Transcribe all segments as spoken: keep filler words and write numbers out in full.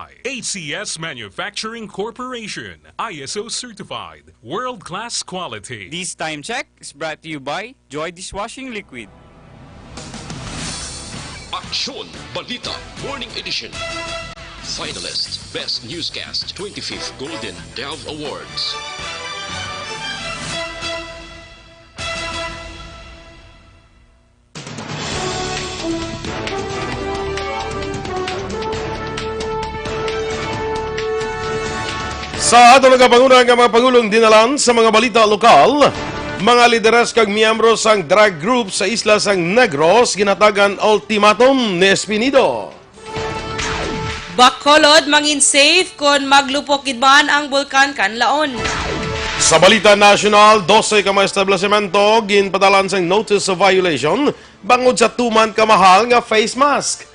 H C S Manufacturing Corporation, I S O certified, world-class quality. This time check is brought to you by Joy Dishwashing Liquid. Aksyon Balita Morning Edition. Finalist Best Newscast, twenty-fifth Golden Dove Awards. Sa aton nagapanguna nga mga pangulong dinalan sa mga balita lokal, mga lideres kag miyembro sang drag group sa isla sang Negros ginhatagan ultimatum ni Espinido. Bacolod mangin safe kon maglupok gid man ang Bulkan Kanlaon. Sa balita nasyonal, dose ka mga establisemento ginpadalan sang notice of violation bangod sa tuman ka mahal nga face mask.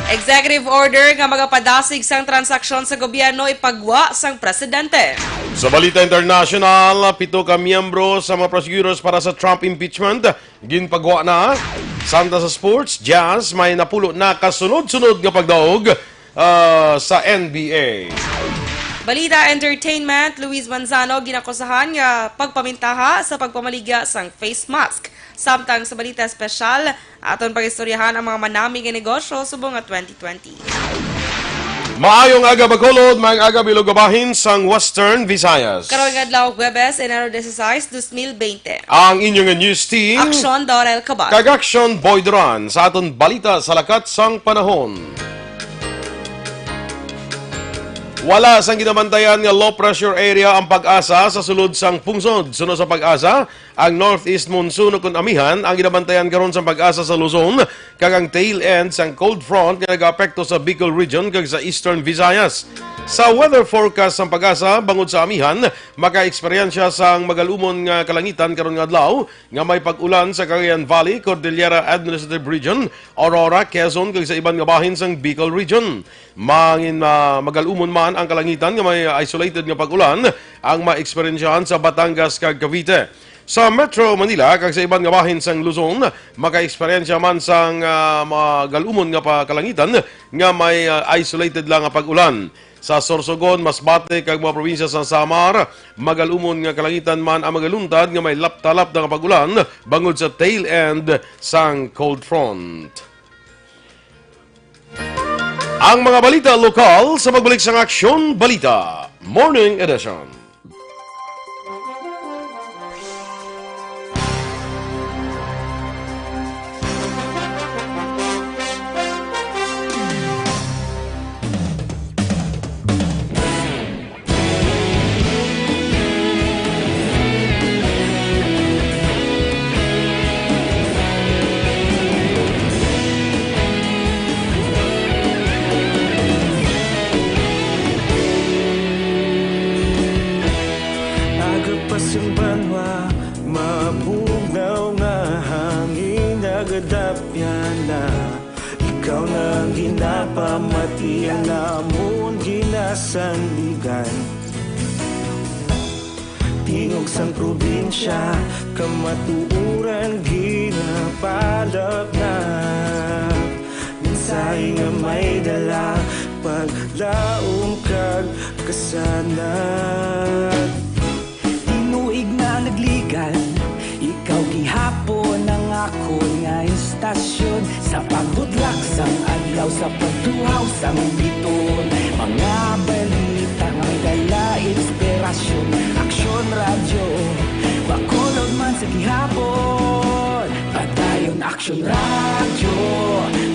Executive order nga magapadasig sang transaksyon sa gobyerno ipagwa sang presidente. Sa balita internasyonal, pito ka miyembro sa mga prosecutors para sa Trump impeachment ginpagwa na. Samtang sa sports, Jazz may napulo na kasunod-sunod nga pagdaog, ah, sa N B A. Balita entertainment, Luis Manzano ginakusahan nga pagpamintaha sa pagpamaligya sang face mask. Samtang sa balita espesyal, aton pag-istoryahan ang mga manami nga negosyo subong nga twenty twenty. Maayong aga, Bacolod, maayong aga, bilog nga bahin sang Western Visayas. Karong adlaw, Huwebes, Enero dieciséis, dos mil veinte. Ang inyo nga news team, Aksyon Dorel Cabal. Kag Aksyon Boy Duran sa aton balita sa lakat sang panahon. Wala sang ginabantayan nga low pressure area ang PAGASA sa sulod sang pungsod. Suno sa PAGASA, ang northeast monsoon ukon amihan ang ginabantayan karon sang PAGASA sa Luzon, kag ang tail end sang cold front nga nagaapekto sa Bicol Region kag sa Eastern Visayas. Sa weather forecast sang PAGASA, bangod sa amihan, makaeksperyensya sang magalumon nga kalangitan karon nga adlaw nga may pag-ulan sa Cagayan Valley, Cordillera Administrative Region, Aurora, Quezon, kag sa iban nga bahin sang Bicol Region. Mangin, ah, magalumon man ang kalangitan nga may isolated nga pag-ulan ang maeksperyensyahan sa Batangas kag Cavite. Sa Metro Manila kag sa iban nga bahin sang Luzon, makaeksperyensya man sang, ah, magalumon nga pa-, kalangitan nga may, ah, isolated lang nga pag-ulan. Sa Sorsogon, Masbate, kag mga probinsya sa Samar, magalumon nga kalangitan man ang magaluntad nga may lapta-lapta nga pag-ulan bangod sa tail end sang cold front. Ang mga balita lokal sa pagbalik sang Aksyon Balita Morning Edition. Aga pa sang banwa, mabugnaw nga hangin, nagadapyan na. Ikaw na ang ginapamati, ang amon ginasandigan. Tingog sang probinsya, kamatuoran ginapalapnap. Mensahe nga may dala, paglaom kag kasanag. Tinuig na nagligan, ikaw gihapon ang akon nga istasyon. Sa pagbutlak sang adlaw, sa pagtuhaw sang biton, mga balita nga may dala inspirasyon. Aksyon Radyo, Bacolod man sa gihapon. Padayon Aksyon Radyo,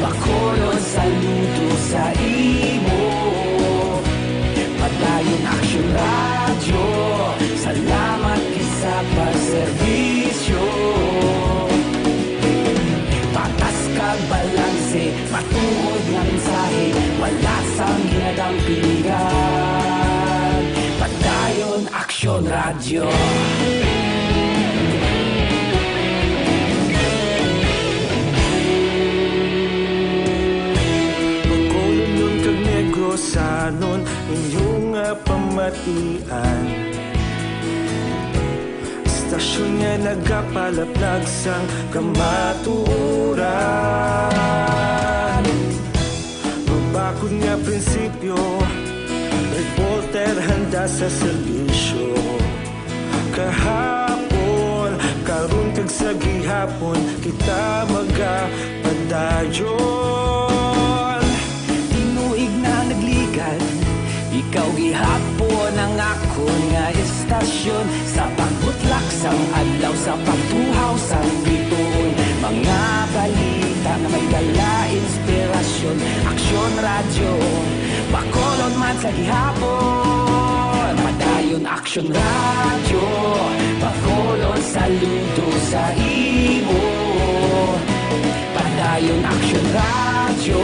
Bacolod, saludo sa imo. Padayon Aksyon Radyo, salamat gid sa pagserbisyo. Patas kag balanse, matuod nga mensahe, wala sang ginadampingan. Padayon Aksyon Radyo. Bacolodnon kag Negrosanon, inyo nga pamatian. Istasyon nga nagapalaplag sang kamatuoran. Mabakod nga prinsipyo, Sa serbisyo kahapon, karon kag sa gihapon, kita magapadayon. Tinuig na nagligan, ikaw gihapon ang akon nga estasyon. Sa pagbutlak sang adlaw, sa pagtuhaw sang bituon, mga balita nga may dala inspirasyon. Aksyon Radyo, Bacolod man sa gihapon. Padayon Aksyon Radyo, Bacolod, saludo sa imo. Padayon Aksyon Radyo,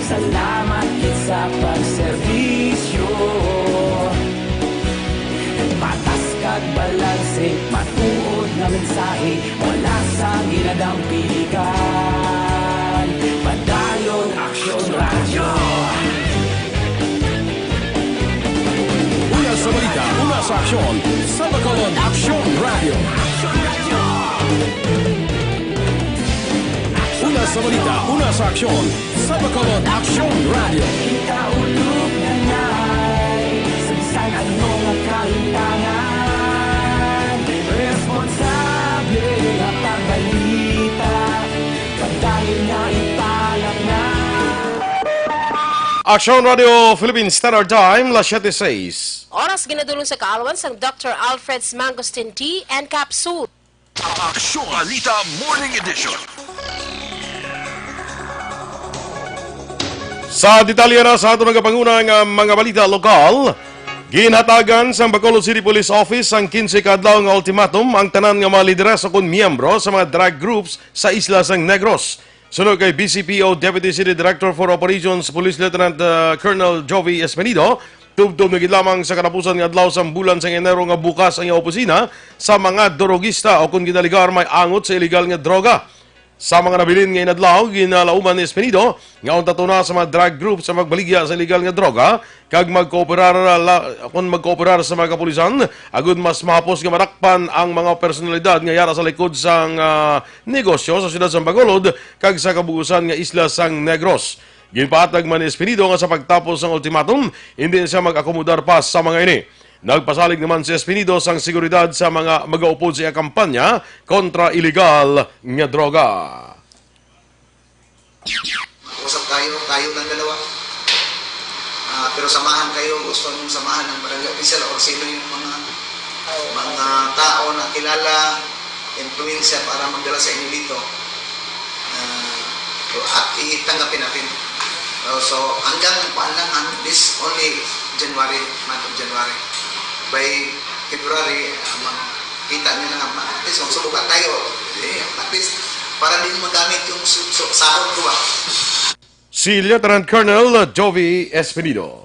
salamat gid sa pagserbisyo. Patas kag balanse, matuod nga mensahe, wala sang ginadampigan. Padayon Aksyon Radyo. Una sa balita, una sa aksyon, sa Bacolod Aksyon Radyo. Una sa balita, una sa aksyon, sa Bacolod Aksyon Radyo. Kita ulog na ngay, sa bisan ano nga kahintangan, responsable nga pagbalita, padayon nga ipalat na. Aksyon Radio Philippine Standard Time, las siete seis. Oras ginadulong sa kaalwan sang Doctor Alfred's Mangosteen Tea and Capsule. Aksyon Balita Morning Edition. Sa detalye na sa aton mga panguna nga mga balita lokal, ginhatagan sang Bacolod City Police Office ang kinse ka adlaw nga ultimatum ang tanan nga mga lideres ukon miyembro sa mga drug groups sa isla sang Negros. Suno kay B C P O Deputy City Director for Operations, Police Lieutenant, uh, Colonel Jovi Espinido, tubtob na gid lamang sa katapusan nga adlaw sang bulan sang Enero nga bukas ang iyang opisina sa mga drogista o kon ginaligar may angot sa iligal nga droga. Sa mga nabilin nga inadlaw, ginalauman ni Espinido nga unta tuna sa mga drug group sa magbaligya sa iligal nga droga kag magkooperar la, kon magkooperar sa mga kapulisan agud mas mahapos nga madakpan ang mga personalidad nga yara sa likod sang, ah, negosyo sa siyudad sang Bacolod kag sa kabuusan nga isla sang Negros. Ginpaatag man ni Espinido nga sa pagtapos sang ultimatum, hindi na siya mag-akomodar pa sa mga ini. Nagpasalig naman si Espinido sang seguridad sa mga magaupod sa iya kampanya kontra iligal nga droga. Usap tayo, tayo lang dalawa. Ah, pero samahan kayo, gusto niyong samahan ng barangay official or sino yung mga, mga tao na kilala, influensya para magdala sa inyo dito. Ah, at itanggapin natin. So, so, hanggang kuan lang, han-, this only January, month of January. By February, ah, makita niyo na nga, at least magsubukan tayo. Eh, at least, para din magamit yung su-, su-, sahod ko ba? Si Lieutenant Colonel Jovi Espinido.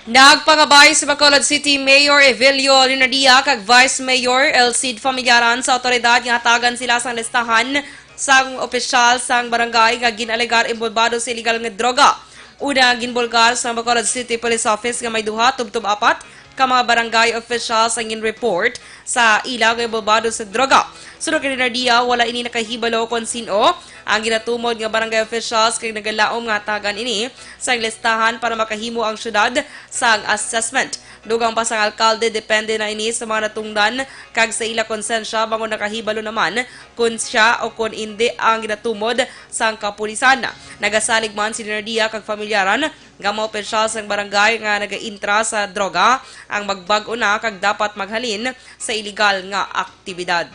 Nagpangabay si Bacolod City Mayor Evelio Leonardia kag Vice Mayor El Cid Familiaran sa awtoridad nga hatagan sila sang listahan sang opisyal sang barangay nga gin-alegar inbolbado sa iligal nga droga. Una, ginbulgar sang Bacolod City Police Office nga may duha tubtob apat ka mga barangay officials ang gin-report sa ila nga inbolbado sa droga. Suno kay Leonardia, wala ini nakahibalo kon sin-o ang ginatumod nga barangay officials kay nagalaom nga hatagan ini sang listahan para makahimo ang syudad sang assessment. Dugang pa sang alkalde, depende na ini sa mga natungdan kag sa ila konsensya bangod nakahibalo naman kon sia o kon indi ang ginatumod sang kapulisan. Nagasalig man si Leonardia kag familiaran nga mga opisyal sang barangay nga nagaintra sa droga ang magbag-o na kag dapat maghalin sa iligal nga aktibidad.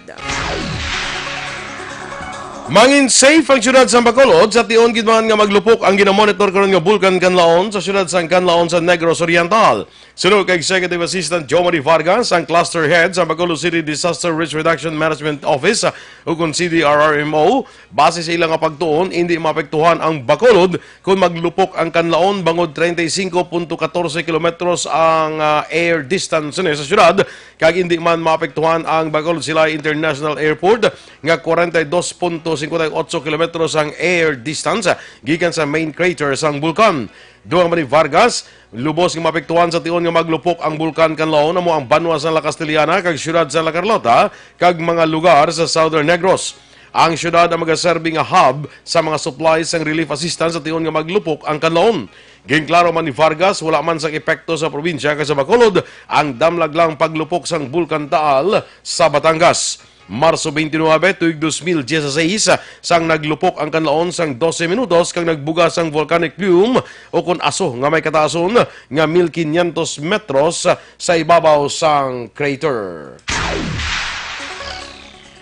Mangin safe ang siyudad sang Bacolod sa tion gid man nga maglupok ang ginamonitor karon nga Bulkan Kanlaon sa siyudad sang Kanlaon sa Negros Oriental. Suno kay Executive Assistant Jomari Vargas, ang cluster head sa Bacolod City Disaster Risk Reduction Management Office, ukon C D R R M O, base sa ila nga pagtuon, indi maapektuhan ang Bacolod kon maglupok ang Kanlaon bangod treinta y cinco punto catorce kilometros ang, ah, air distance ni sa syudad, kag indi man maapektuhan ang Bacolod Silay International Airport nga kwarenta y dos punto singkwenta y otso kilometros ang air distance gikan sa main crater sang bulkan. Dugang man ni Vargas, lubos nga maapektuhan sa tion nga maglupok ang Bulkan Kanlaon amo ang banwa sa La Castellana kag siyudad sa La Carlota kag mga lugar sa Southern Negros. Ang siyudad ang magaserbi nga hub sa mga supplies sang relief assistance sa tion nga maglupok ang Kanlaon. Ginklaro man ni Vargas, wala man sang epekto sa probinsya kag sa Bacolod ang damlag lang paglupok sang Bulkan Taal sa Batangas. Marso twenty-nine, tuig dos mil dieciséis, sang naglupok ang kanlaon sang dose minutos kag nagbuga sang volcanic plume o kon aso nga may kataason nga mil quinientos metros sa ibabaw sang crater.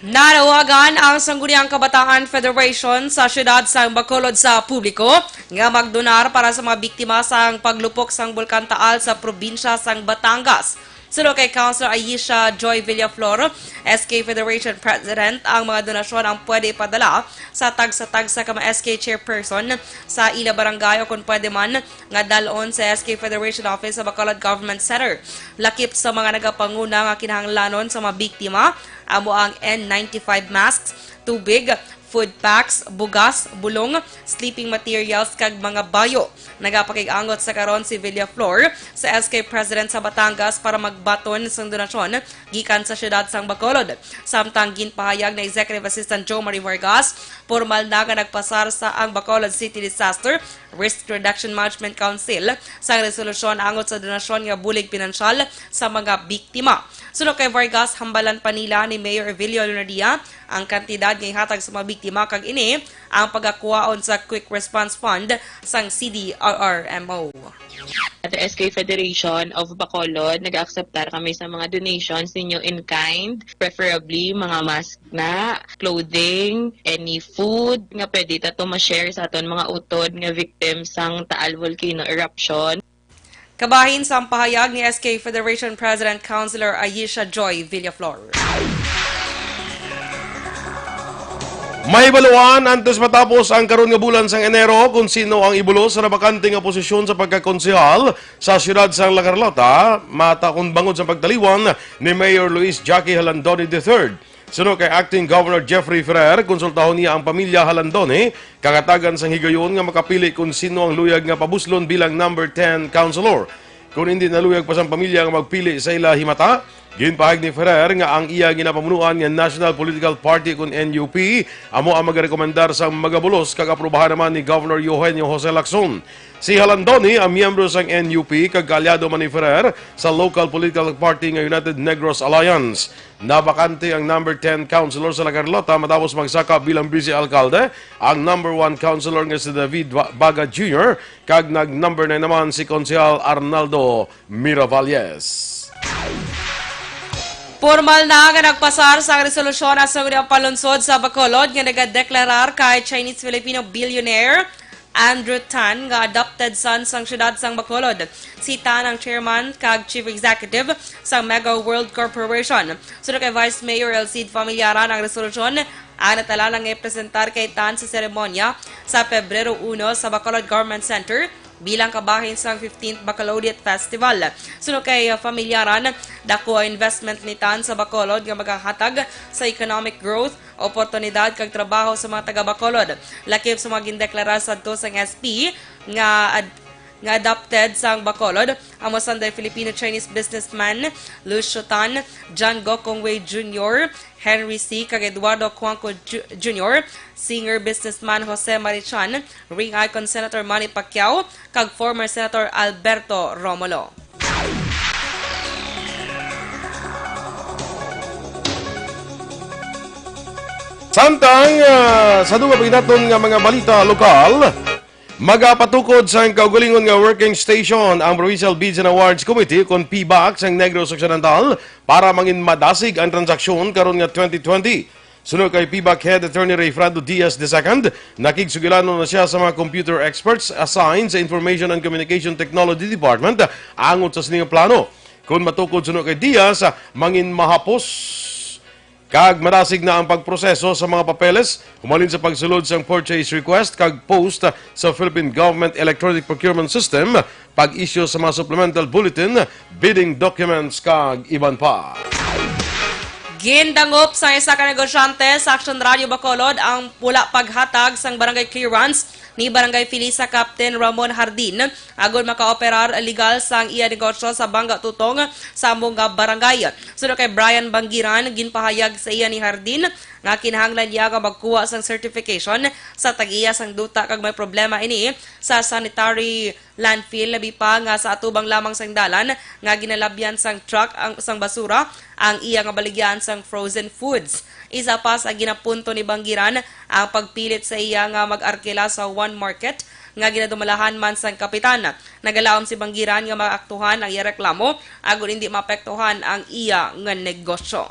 Nanawagan ang Sangguniang Kabataan Federation sa siyudad sang Bacolod sa publiko nga magdonar para sa mga biktima sang paglupok sang Bulkan Taal sa probinsya sang Batangas. Suno kay Councilor Aisha Joy Villaflor, S K Federation President, ang mga donasyon ang pwede ipadala sa tagsa-tagsa ka mga S K chairperson sa ila barangay o kung pwede man nga dalon sa S K Federation Office sa Bacolod Government Center. Lakip sa mga nagapanguna nga kinahanglanon sa mga biktima, amo ang N ninety-five masks, tubig, food packs, bugas, bulong, sleeping materials, kag mga bayo. Nagapakig-angot sa karon si Villaflor sa S K President sa Batangas para magbaton sang donasyon gikan sa siyudad sang Bacolod. Samtang ginpahayag ni Executive Assistant Jo Marie Vargas, pormal na nga nagpasar sa ang Bacolod City Disaster Risk Reduction Management Council sang resolusyon angot sa donasyon nga bulig pinansyal sa mga biktima. Suno kay Vargas, hambalan pa nila ni Mayor Evilio Lunardia ang kantidad nga ihatag sa mga biktima kag ini ang pagakwaon sa Quick Response Fund sang C D R R M O. At the S K Federation of Bacolod, nag-akseptar kami sa mga donations ninyo in kind, preferably mga mask na, clothing, any food nga pwede ta to ma-share sa aton mga utod nga victim sang Taal Volcano Eruption. Kabahin sang pahayag ni S K Federation President Councilor Aisha Joy Villaflor. Mahibaluan antes matapos ang karon nga bulan sang Enero kung sino ang ibulos sa nabakante nga posisyon sa pagkakonsehal sa siyudad sang La Carlota, mata kung bangod sa pagtaliwan ni Mayor Luis Jackie Jalandoni the third. Suno kay Acting Governor Jeffrey Ferrer, konsultahon niya ang pamilya Jalandoni, kagatagan sang higayon nga makapili kon sino ang luyag nga pabuslon bilang number ten councilor. Kon indi naluyag pa sang pamilya nga magpili sa ila himata, ginpahayag ni Ferrer nga ang iya ginapamunuan nga National Political Party kon N U P amo ang magarekomendar sang magabulos kag aprubahan naman ni Governor Eugenio Jose Lacson. Si Jalandoni ang miyembro sang N U P kag kaalyado man ni Ferrer sa local political party nga United Negros Alliance. Nabakante ang number ten councilor sa La Carlota matapos magsaka bilang vice alkalde ang number one councilor nga si David Ba-, Baga Junior kag nag number nine naman si Konsehal Arnaldo Miravalles. Pormal na nga nagpasar sang resolusyon ang Sangguniang Panlungsod sa Bacolod nga nagadeklarar kay Chinese-Filipino billionaire Andrew Tan nga adopted son sang siyudad sang Bacolod. Si Tan ang chairman kag chief executive sang Mega World Corporation. Suno kay Vice Mayor Elcid Familiaran, ang resolusyon ang natalaan nga ipresentar kay Tan sa seremonya sa Pebrero uno sa Bacolod Government Center bilang kabahin sang fifteenth Bacolodiat Festival. Suno kay Familiaran, dako ang investment ni Tan sa Bacolod nga magahatag sa economic growth, oportunidad kag trabaho sa mga taga Bacolod. Lakip sa mga gindeklara sadto sang S P nga ad-, nga adopted sang Bacolod, amo sanday Filipino-Chinese businessman Lucio Tan, John Gokongwei Junior, Henry Sy, kag Eduardo Cuanco Ju-, Junior, singer businessman Jose Marichan, ring icon Senator Manny Pacquiao, kag former Senator Alberto Romulo. Samtang, ah, sa dugang pa naton nga mga balita lokal, magapatukod sa kaugalingon nga working station ang Provincial Bids and Awards Committee kon PBAC sang Negros Occidental para mangin madasig ang transaksyon karon nga twenty twenty. Suno kay PBAC Head Attorney Rayfrando Diaz the second, nakigsugilanon na siya sa mga computer experts assigned sa Information and Communication Technology Department angot sa sini nga plano. Kon matukod suno kay Diaz, mangin mahapos kag madasig na ang pagproseso sa mga papeles humalin sa pagsulod sang purchase request kag post sa Philippine Government Electronic Procurement System, pag-issue sa mga supplemental bulletin, bidding documents, kag iban pa. Gindangop sa isa ka negosyante sa Action Radio Bacolod ang wala paghatag sang barangay clearance ni Barangay Felisa Captain Ramon Hardin agod makaoperar legal sang iya negosyo sa Banga Tutong sa amo nga barangay. Suno kay Brian Bangiran, ginpahayag sa iya ni Hardin nga kinahanglan niya nga magkuha sang certification sa tag-iya sang duta kag may problema ini sa sanitary landfill, labi pa nga sa atubang lamang sang dalan nga ginalabyan sang truck ang, sang basura ang iya nga baligyan sang frozen foods. Isa pa sa ginapunto ni Bangiran ang pagpilit sa iya nga mag-arkila sa one market nga ginadumalahan man sang kapitan. Nagalaom si Bangiran nga maaktuhan ang iya reklamo agod hindi maapektuhan ang iya nga negosyo.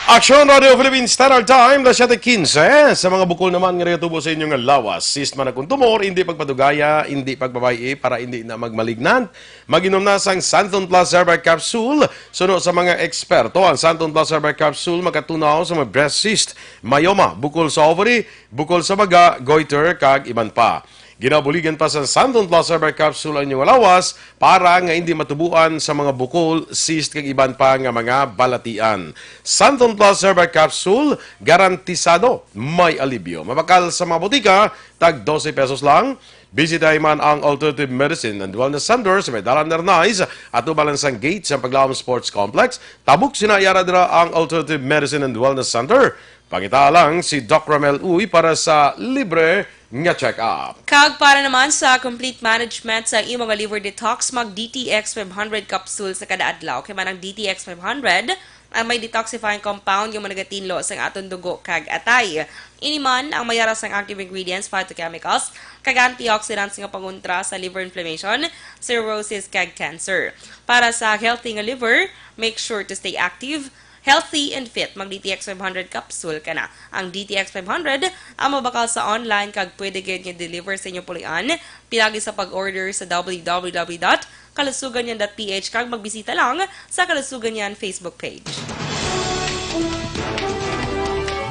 Aksyon Radio Philippines Standard Time, alas siyete quince. Sa mga bukol naman nga nagatubo sa inyo nga lawas, cyst man akong tumor, hindi pagpadugaya, hindi pagbabayi para hindi na magmalignant. Mag-inom na sang Santon Plus Herbal Capsule. Suno sa mga eksperto, ang Santon Plus Herbal Capsule makatunaw sa mga breast cyst, myoma, bukol sa ovary, bukol sa baga, goiter, kag iban pa. Ginabuligan pa sa Santon Plus Herbal Capsule ang inyong lawas para nga hindi matubuan sa mga bukol, cyst, kag iban pa nga mga balatian. Santon Plus Herbal Capsule, garantisado may alibyo. Mabakal sa mga botika, tag dose pesos lang. Bisitahi man ang Alternative Medicine and Wellness Center sa may Dalan Nernais, atubang lang sang gate sa Paglaom Sports Complex. Tabok sina, yara dira ang Alternative Medicine and Wellness Center. Pangita lang si Doc Romel Uy para sa libre nga check-up. Kag para naman sa complete management sa imo nga liver detox, mag D T X five hundred capsule sa kada adlaw. Kay man ang D T X five hundred ang may detoxifying compound nga managatinlo sang aton dugo kag atay. Ini man ang mayara sang active ingredients, phytochemicals, kag antioxidants nga pangontra sa liver inflammation, cirrhosis, kag cancer. Para sa healthy nga liver, make sure to stay active, healthy, and fit. Mag D T X five hundred capsule ka na. Ang D T X five hundred ang mabakal sa online kag pwede gyud nga deliver sa inyong puloy-an. Pinagi sa pag-order sa W W W dot kalusugan yan dot P H kag magbisita lang sa Kalusugan Yan Facebook page.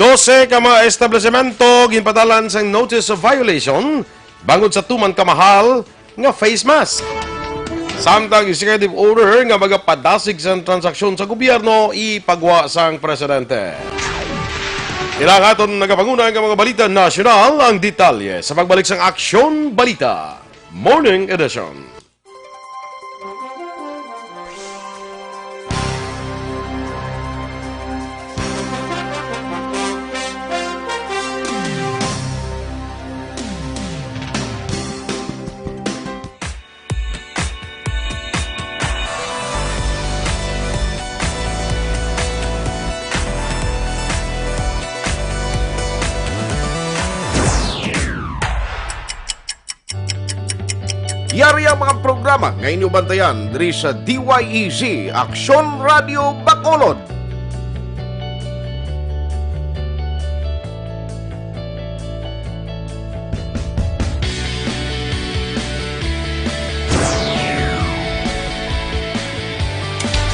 Dose ka mga establisemento ginpadalan sang notice of violation bangod sa tuman ka mahal nga face mask. Samtang executive order nga magapadasig sang transaksyon sa gobyerno ipagwa sang presidente. Ila ang aton nagapanguna nga mga balita nasyonal, ang detalye sa pagbalik sang Aksyon Balita Morning Edition. Yari ang mga programa nga inyo bantayan diri sa D Y E Z, Aksyon Radio Bacolod.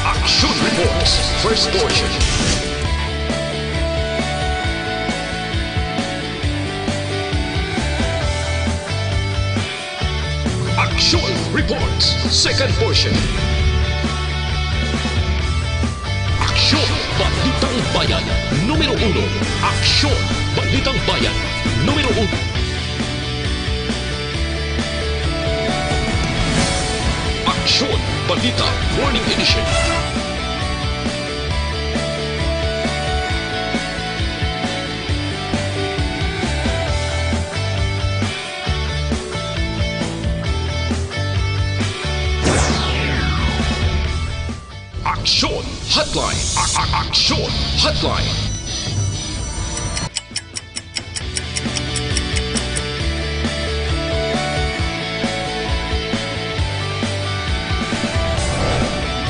Action Reports, first portion. Action Reports, second portion. Aksyon, Balitang Bayan, numero uno. Aksyon, Balitang Bayan, numero uno. Aksyon, Balita, Morning Edition. Aksyon Hotline. A-, a-, Aksyon Hotline.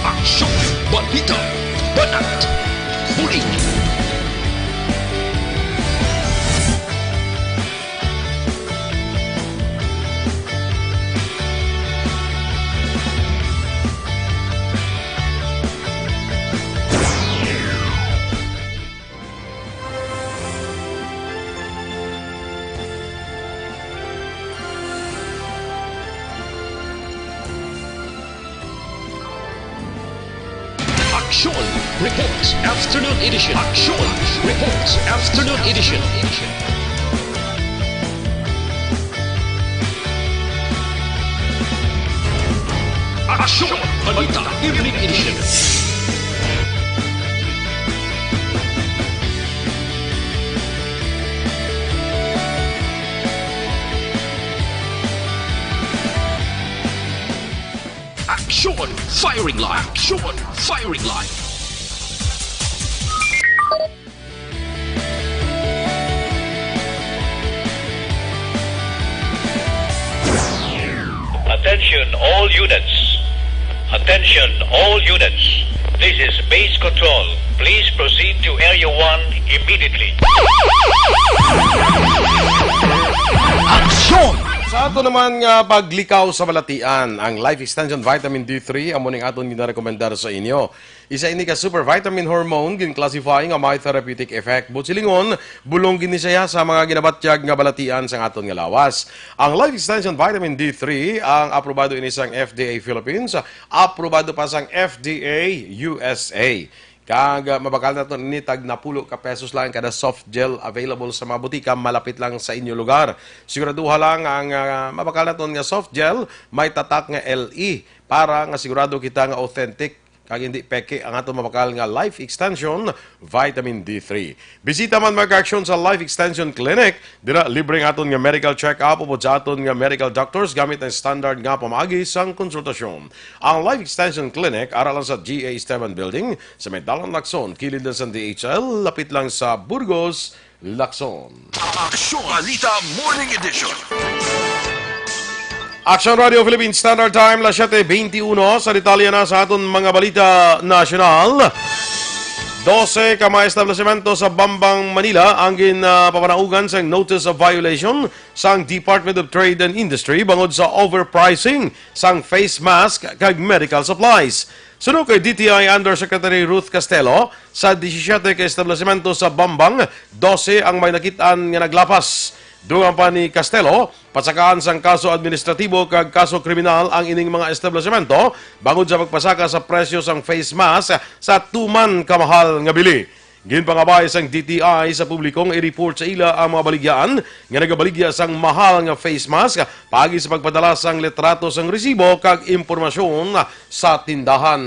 Aksyon, balita, banat, bulig. Aksyon Reports Afternoon Edition. Aksyon Reports Afternoon Edition. Aksyon Balita Evening Edition. Action! Firing line! Action! Firing line! Attention all units. Attention all units. This is base control. Please proceed to Area one immediately. Action! Sa ato naman nga paglikaw sa balatian, ang Life Extension Vitamin D three amo ning aton ginarekomendar sa inyo. Isa ini ka super vitamin hormone gin-classify nga may therapeutic effect. Buot silingon, bulong gid ni siya sa mga ginabatyag nga balatian sang aton nga lawas. Ang Life Extension Vitamin D three ang aprobado ini sang F D A Philippines, aprobado pa sang F D A U S A. Kag ah, mabakal naton ini tag napulo ka pesos lang kada soft gel available sa mga butika malapit lang sa inyo lugar. Siguraduha lang ang ah, mabakal naton nga soft gel may tatak nga L E para nga sigurado kita nga authentic kag hindi peke ang aton mabakal nga Life Extension Vitamin D three. Bisita man mga ka-aksyon sa Life Extension Clinic. Dira, libre ang aton nga medical check-up upod sa aton nga medical doctors gamit ang standard nga pamaagi sang konsultasyon. Ang Life Extension Clinic ara lang sa G A Esteban Building sa may Dalan Lacson, kilid na sa D H L, lapit lang sa Burgos, Lacson. Aksyon Balita Morning Edition. Action Radio Philippine Standard Time, las siete veintiuno. Sa detalye na sa aton mga balita nasyonal. Dose ka mga establishmento sa Bambang, Manila ang ginpapanaugan sang notice of violation sang Department of Trade and Industry bangod sa overpricing sang face mask kag medical supplies. Suno kay D T I Undersecretary Ruth Castelo, sa disisiete ka establishmento sa Bambang, dose ang may nakit-an nga naglapas. Dugang pa ni Castelo, pasakaan sang kaso administratibo kag kaso kriminal ang ining mga establishmento bangod sa pagpasaka sa presyo sang face mask sa tuman kamahal nga bili. Ginpangabay sang D T I sa publiko nga i-report sa ila ang mga baligyaan nga nagabaligya sang mahal nga face mask paagi sa pagpadala sang litrato sang resibo kag impormasyon sa tindahan.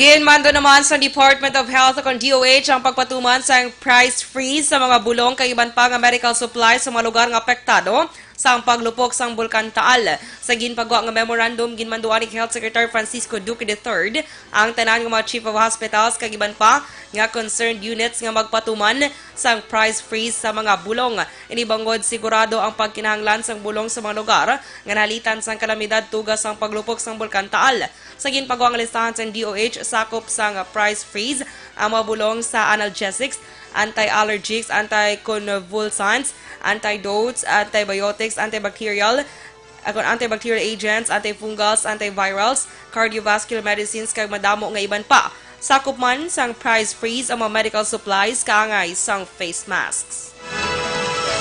Ginmando naman sa Department of Health kon D O H ang pagpatuman sang price freeze sa mga bulong kag iban pa nga medical supplies sa mga lugar nga apektado sang paglupok sang Bulkan Taal. Sa ginpagwa nga memorandum, ginmanduan ni Health Secretary Francisco Duque the third ang tanan nga mga chief of hospitals kag iban pa nga concerned units nga magpatuman sang price freeze sa mga bulong. Ini bangod sigurado ang pagkinahanglan sang bulong sa mga lugar nga nahalitan sang kalamidad tuga sang paglupok sang Bulkan Taal. Sa ginpagwa nga listahan sang D O H, sakop sang price freeze ang mga bulong sa analgesics, anti-allergics, anticonvulsants, antidotes, antibiotics, antibacterial, ah, kon antibacterial agents, antifungals, antivirals, cardiovascular medicines, kag madamo nga iban pa. Sakop man sang price freeze ang mga medical supplies kaangay sang face masks.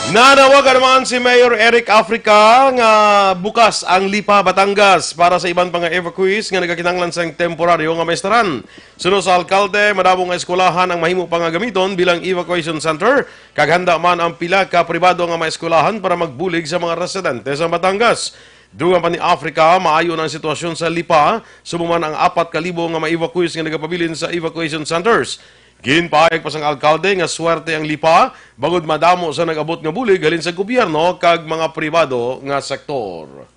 Nanawagan naman si Mayor Eric Africa nga bukas ang Lipa, Batangas para sa iban pa nga evacuees nga nagakinahanglan sang temporaryo nga maestaran. Suno sa alkalde, madamo nga eskwelahan ang mahimo pa nga gamiton bilang evacuation center, kag handa man ang pila ka pribado nga mga eskwelahan para magbulig sa mga residente sa Batangas. Dugang pa ni Africa, maayo na ang sitwasyon sa Lipa, subong man ang apat ka libo nga mga evacuees nga nagapabilin sa evacuation centers. Ginpahayag pa sang alkalde nga swerte ang Lipa bangod madamo sa nag-abot nga bulig halin sa gobyerno kag mga pribado nga sektor.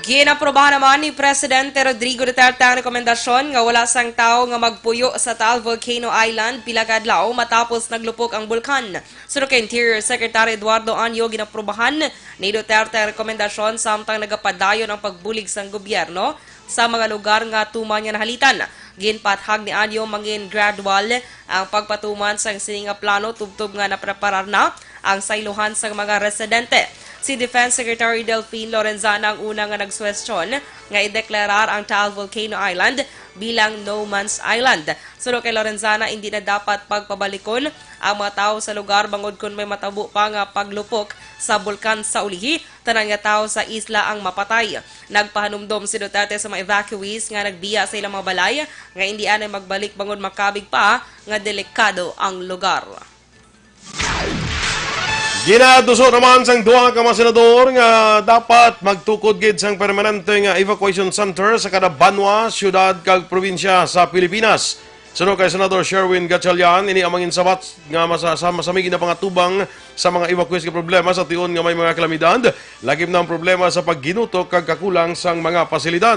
Ginaprobahan naman ni Presidente Rodrigo Duterte ang rekomendasyon nga wala sang tawo nga magpuyo sa Taal Volcano Island pila ka adlaw matapos naglupok ang bulkan. Suno kay Interior Secretary Eduardo Anyo, ginaprobahan ni Duterte ang rekomendasyon samtang nagapadayon ang pagbulig sang gobyerno sa mga lugar nga tuman nga nahalitan. Ginpaathag ni Anyo mangin gradual ang pagpatuman sang sini nga plano tubtob nga napreparar na ang saylohan sang mga residente. Si Defense Secretary Delfin Lorenzana ang una nga nagsuhestyon nga ideklarar ang Taal Volcano Island bilang no man's island. Suno kay Lorenzana, indi na dapat pagpabalikon ang mga tawo sa lugar bangod kon may matabo pa nga paglupok sa bulkan sa ulihi, tanan nga tawo sa isla ang mapatay. Nagpahanumdom si Duterte sa mga evacuees nga nagbiya sa ilang mga balay nga indi anay magbalik bangod makabig pa nga delikado ang lugar. Ginatuso naman sang duha ka mga senador nga dapat magtukod gid sang permanente nga evacuation center sa kada banwa, syudad kag probinsya sa Pilipinas. Suno kay Senador Sherwin Gatchalian, ini ang manginsabat nga masa-, sa masamig na pangatubang sa mga evacuees nga problema sa tion nga may mga kalamidad, lakip na ang problema sa pagginutok kag kakulang sang mga pasilidad.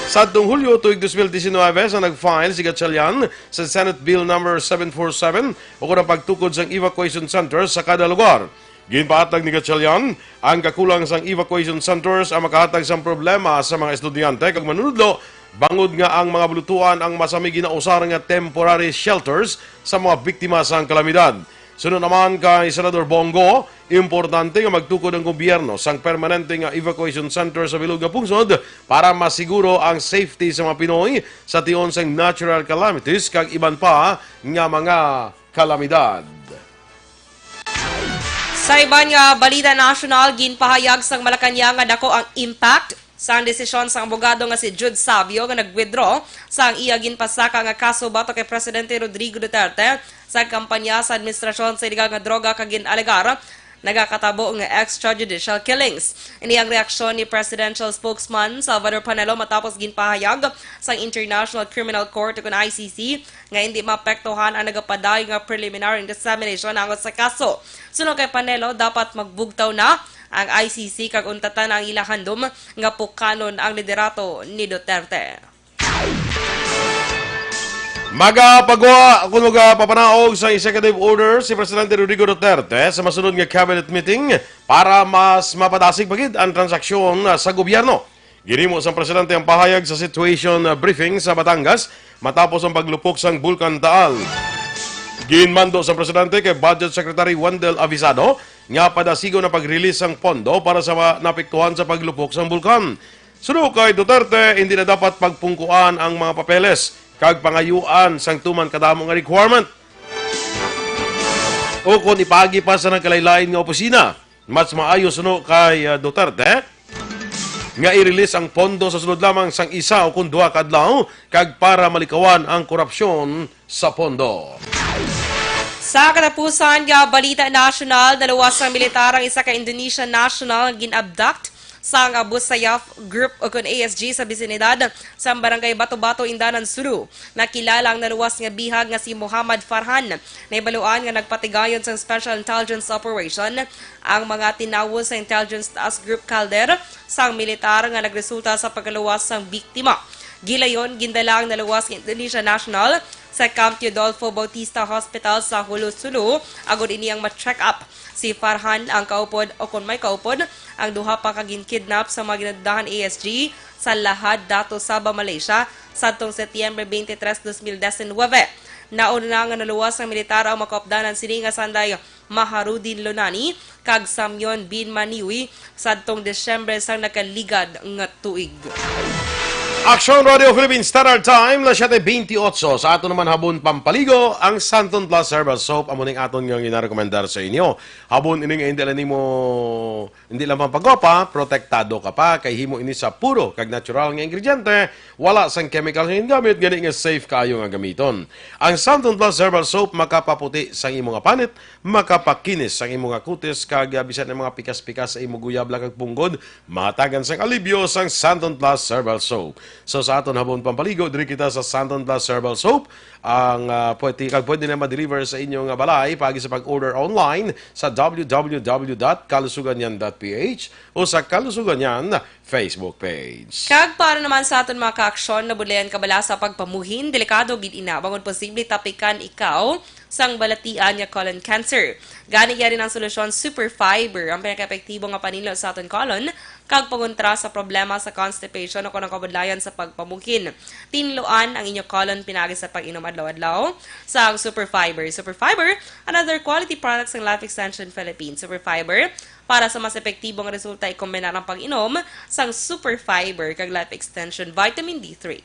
Sadtong Hulyo tuig dos mil diecinuebe sa nag-file si Gatchalian sa Senate Bill number seven four seven ukon ang pagtukod sang evacuation centers sa kada lugar. Ginpahatag ni Gatchalian, ang kakulang sang evacuation centers ang makahatag sang problema sa mga estudyante kag manunudlo, bangod nga ang mga bulutuan ang masamig ginausar nga temporary shelters sa mga biktima sang kalamidad. Suno naman kay Senador Bong Go, importante nga magtukod ang gobyerno sang permanente nga evacuation center sa bilog nga pungsod para masiguro ang safety sa mga Pinoy sa tion sang natural calamities kag iban pa nga mga kalamidad. Sa iban nga balita nasyonal, ginpahayag sang Malacañang nga dako ang impact sang desisyon sang abogado nga si Jude Savio nga nag-withdraw sang iya ginpasaka nga kaso batok kay Presidente Rodrigo Duterte sa kampanya sa administrasyon sa iligal nga droga kag gin-alegar nagakatabo nga extrajudicial killings. Ini ang reaksyon ni presidential spokesman Salvador Panelo matapos ginpahayag sang International Criminal Court ukon I C C nga hindi maapektuhan ang nagapadayon nga preliminary examination angot sa kaso. Suno kay Panelo, dapat magbugtaw na ang I C C kag untatan ang ila handom nga pukanon ang liderato ni Duterte. Magapagawa, kung magapapanaog sa executive order si Presidente Rodrigo Duterte sa masunod nga cabinet meeting para mas mapadasig pa gid ang transaksyon sa gobyerno. Ginhimo sang presidente ang pahayag sa situation, uh, briefing sa Batangas matapos ang paglupok sang Bulkan Taal. Ginmando sang presidente kay Budget Secretary Wendell Avisado nga padasigon ang pag-release sang pondo para sa mga naapektuhan sa paglupok sang bulkan. Suno kay Duterte, hindi na dapat pagpungkuan ang mga papeles kag pangayuan sang tuman kadamo nga requirement. O kon ipaagi pa sa nagkalain-lain nga opisina, mas maayo suno kay, ah, Duterte nga i-release ang pondo sa sulod lamang sang isa o kon duha ka adlaw kag para malikawan ang korupsyon sa pondo. Sa katapusan nga balita nasyonal, naluwas sang militar ang isa ka Indonesian national nga gin-abduct sang Abu Sayyaf Group o kon A S G sa bisinidad sa barangay Bato-Bato, Indanan, Sulu. Nakilala ang naluwas nga bihag nga si Muhammad Farhan. Nahibaluan nga nagpatigayon sang Special Intelligence Operation ang mga tinawo sa Intelligence Task Group Calder sang militar nga nagresulta sa pagkaluwas sang biktima. Gilayon, gindala ang naluwas nga Indonesia national sa Camp Teodolfo Bautista Hospital sa Jolo, Sulu, agod ini ang ma-check up. Si Farhan ang kaupod, o kon may kaupod, ang duha pa ka gin-kidnap sa mga ginadudahan A S G sa Lahad, Datu, Sabah, Malaysia, sadtong Setyembre twenty-three, dos mil diecinuebe. Nauna na nga naluwas ang militar ang makaupdanan sini nga sanday Maharudin Lonani kag Samyon bin Maniwi sadtong Disyembre sang nakaligad nga tuig. Aksyon Radio Philippines Standard Time, las siete veintiocho. Sa aton naman habon pampaligo, ang Santon Plus Herbal Soap amo ning aton nga ginarekomendar sa inyo. Habon ini nga hindi lang nimo, hindi lang pampagwapa, protektado ka pa kay himo ini sa puro kag natural nga ingrediente, wala sang chemical nga gingamit, gani nga safe kaayo nga gamiton. Ang Santon Plus Herbal Soap makapaputi sang imo nga panit, makapakinis sang imo nga kutis, kag, ah, bisan ang mga pikas-pikas sa imo guyabla kag punggod, mahatagan sang alibyo sang Santon Plus Herbal Soap. So, sa aton habon pampaligo, diri kita sa Santon Plus Herbal Soap. Ang, ah, pwede, kag pwede na ma-deliver sa inyo nga balay paagi sa pag-order online sa w w w dot kalusuganyan dot p h o sa Kalusuganyan Facebook page. Kag para naman sa aton mga kaaksyon, nabudlayan ka bala sa pagpamuhin? Delikado gid ina, bangod posible tapikan ikaw sang balatian nga colon cancer. Gani, yari ang solusyon, Super Fiber, ang pinakaepektibo nga paninlo sa aton colon kag pangontra sa problema sa constipation o kon ang kabudlayan sa pagpamuhin. Tinluan ang inyo colon pinaagi sa pag-inom adlaw-adlaw sang Super Fiber. Super Fiber, another quality product sang Life Extension Philippines. Super Fiber, para sa mas epektibo nga resulta, ikombinar ang pag-inom sang Super Fiber kag Life Extension Vitamin D three.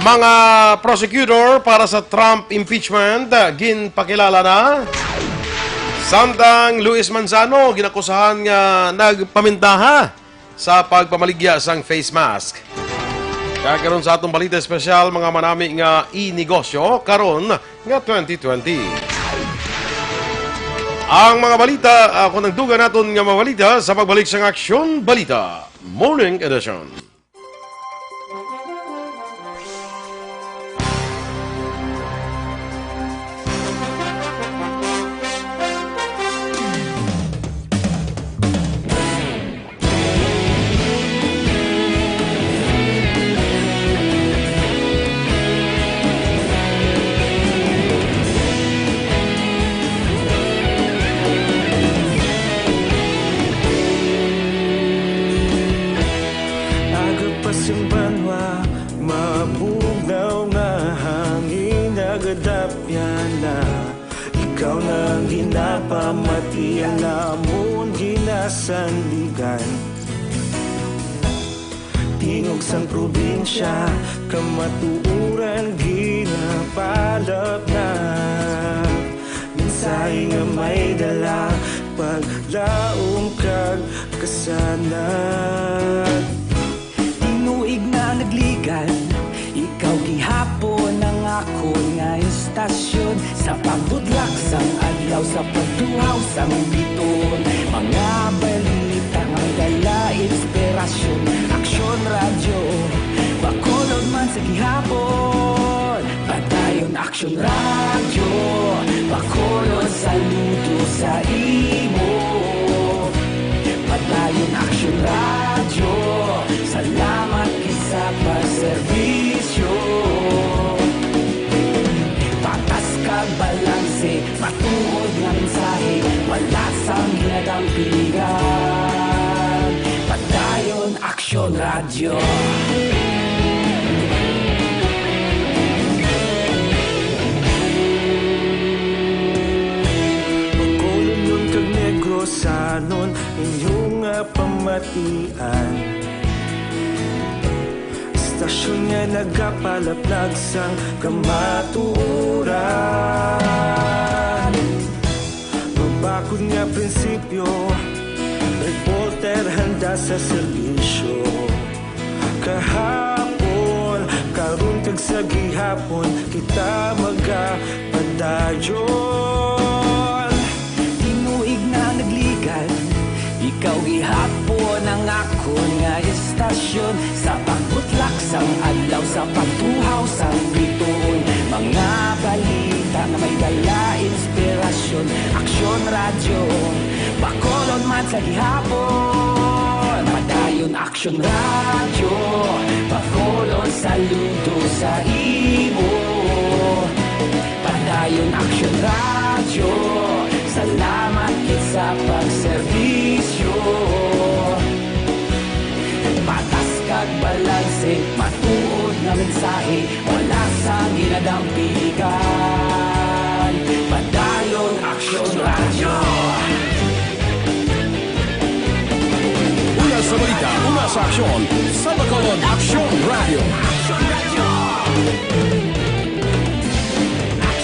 Mga prosecutor para sa Trump impeachment, ah, ginpakilala na. Samtang Luis Manzano ginakusahan nga nagpamintaha sa pagpamaligya sang face mask. Kag karon sa atong balita espesyal, mga manami nga e-negosyo karon nga twenty twenty. Ang mga balita, ah, kung nagdugan naton nga mga balita sa pagbalik sang Aksyon Balita Morning Edition. Iya namon ginasandigan. Tingog sang probinsya, kamatuoran ginapalapnag. Mensahe nga may dala, paglaom kag kasanag. Tinuig na nagligan, ikaw gihapon ang akon nga istasyon. Sa pagbutlak sang adlaw, sa pagtuhaw sang bituon, mga balita nga dala inspirasyon. Aksyon Radyo, Bacolod man sa gihapon. Padayon Aksyon Radyo, Bacolod, saludo sa imo. Padayon Aksyon Radyo, salamat gid sa pagserbisyo. Patas kag balanse, matuod nga mensahe, wala sang ginadampigan. Padayon Aksyon Radyo. Bacolodnon kag Negrosanon, inyo nga pamatian. Istasyon nga nagapalaplag sang kamatuoran. Mabakod nga prinsipyo, reporter handa sa serbisyo. Kahapon, karon kag sa gihapon, kita magapadayon. Tinuig na nagligan, ikaw gihapon ang akon nga istasyon. Sa pagbutlak sang adlaw, sa pagtuhaw sang bituon, mga balita nga may dala inspirasyon. Aksyon Radyo, Bacolod man sa gihapon. Padayon Aksyon Radyo, Bacolod, saludo sa imo. Padayon Aksyon Radyo, salamat gid sa pagserbisyo. Patas kag balanse, matuod nga mensahe, wala sang ginadampigan. Padayon Aksyon Radyo. Una sa balita, una sa aksyon, sa Bacolod Aksyon Radyo.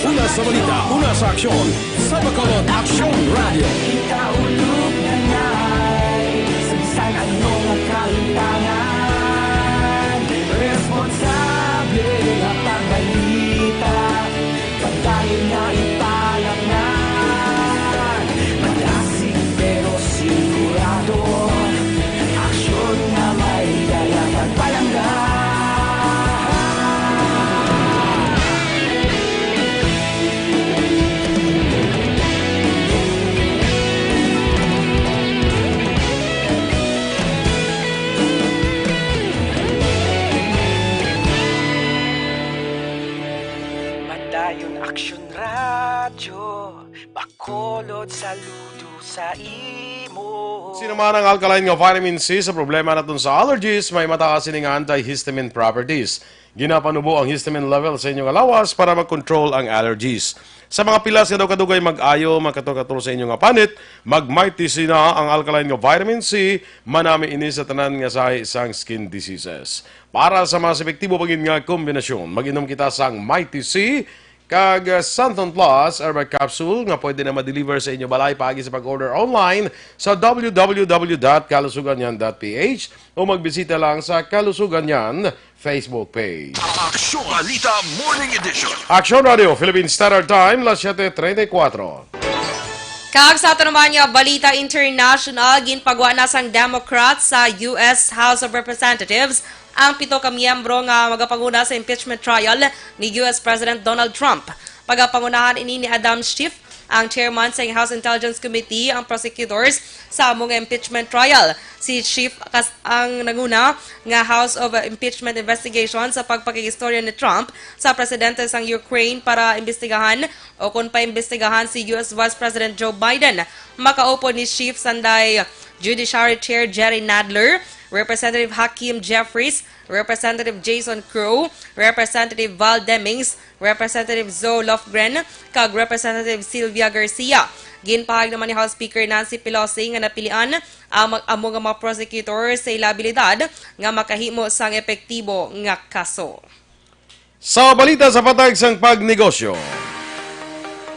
Una sa balita, una sa aksyon, sa Bacolod Aksyon Radyo. Ikaulog na ngay, sa bisan ano nga kahitangan, responsable nga pagbalita, pagdayon nga ipalapngan. Madasig pero sigurado, aksyon nga may dala kag palangga. Padayon Aksyon Radyo, Bacolod, saludo sa imo. Sino man ang alkaline nga vitamin C sa problema naton sa allergies, may mataas ini nga antihistamine properties. Ginapanubo ang histamine level sa inyo nga lawas para mag-control ang allergies. Sa mga pilas nga daw kadugay mag-ayo, magkatul-katul sa inyo nga panit, mag-Mighty C na, ang alkaline nga vitamin C, manami ini sa tanan nga sahi sang skin diseases. Para sa mas epektibo pa gid nga kombinasyon, mag-inom kita sang Mighty C kag, uh, Santon Plus Herbal Capsule nga pwede na ma-deliver sa inyo balay paagi sa pag-order online sa w w w dot kalusuganyan dot p h o magbisita lang sa Kalusuganyan Facebook page. Aksyon Balita Morning Edition. Aksyon Radio, Philippine Standard Time, las siete treinta y cuatro. Kag sa aton naman nga balita international, ginpagwa na sang Democrats sa U S House of Representatives ang pito ka miyembro nga magapanguna sa impeachment trial ni U S President Donald Trump. Pagapangunahan ini ni Adam Schiff, ang chairman sang House Intelligence Committee, ang prosecutors sa amo nga impeachment trial. Si Schiff kas-, ang nanguna nga House of Impeachment investigation sa pagpakigistorya ni Trump sa presidente sang Ukraine para imbestigahan o kon paimbestigahan si U S Vice President Joe Biden. Makaupod ni Schiff sanday Judiciary Chair Jerry Nadler, Representative Hakeem Jeffries, Representative Jason Crow, Representative Val Demings, Representative Zoe Lofgren, kag Representative Sylvia Garcia. Ginpahayag naman ni House Speaker Nancy Pelosi nga napilian ang mag-, amo nga mga prosecutor sa ila abilidad nga makahimo sang epektibo nga kaso. Sa balita sa patag sang pagnegosyo,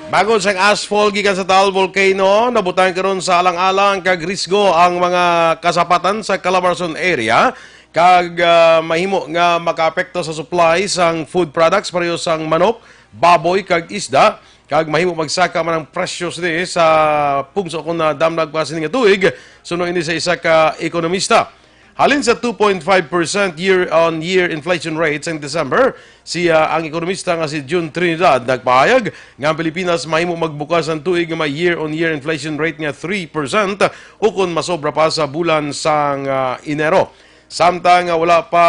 bangod sang ashfall gikan sa Taal Volcano, nabutang karon sa alang-alang kag risgo ang mga kasapatan sa Calabarzon area, kag, ah, mahimo nga makaapekto sa supply sang food products, pareho sang manok, baboy, kag isda, kag mahimo magsaka man ang presyo sini sa pungso kon nadamlag pa sini nga tuig, suno ini sa isa ka ekonomista. Halin sa two point five percent year-on-year inflation rate sang December, siya ang ekonomista nga si Jun Trinidad nagpahayag nga ang Pilipinas mahimo magbukas ang tuig nga may year-on-year inflation rate nga three percent ukon masobra pa sa bulan sang, ah, Enero. Samtang nga wala pa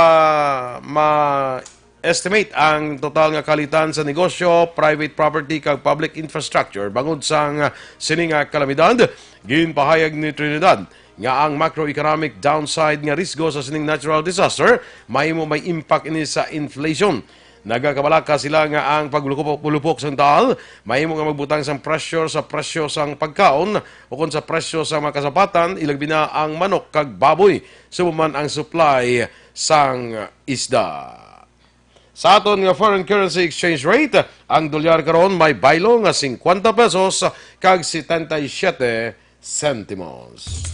ma-estimate ang total nga kalitan sa negosyo, private property, kag public infrastructure bangod sang, ah, sini nga kalamidad, ginpahayag ni Trinidad nga ang macroeconomic downside nga risgo sa sining natural disaster mahimo may impact ini sa inflation. Nagakabalaka sila nga ang paglupok-lupok sang Taal mahimo nga magbutang sang pressure sa presyo sang pagkaon ukon sa presyo sa mga kasapatan, ilabi na ang manok kag baboy, subong man ang supply sang isda. Sa aton nga foreign currency exchange rate, ang dolyar karon may baylo nga singkwenta pesos kag setenta y siete sentimos.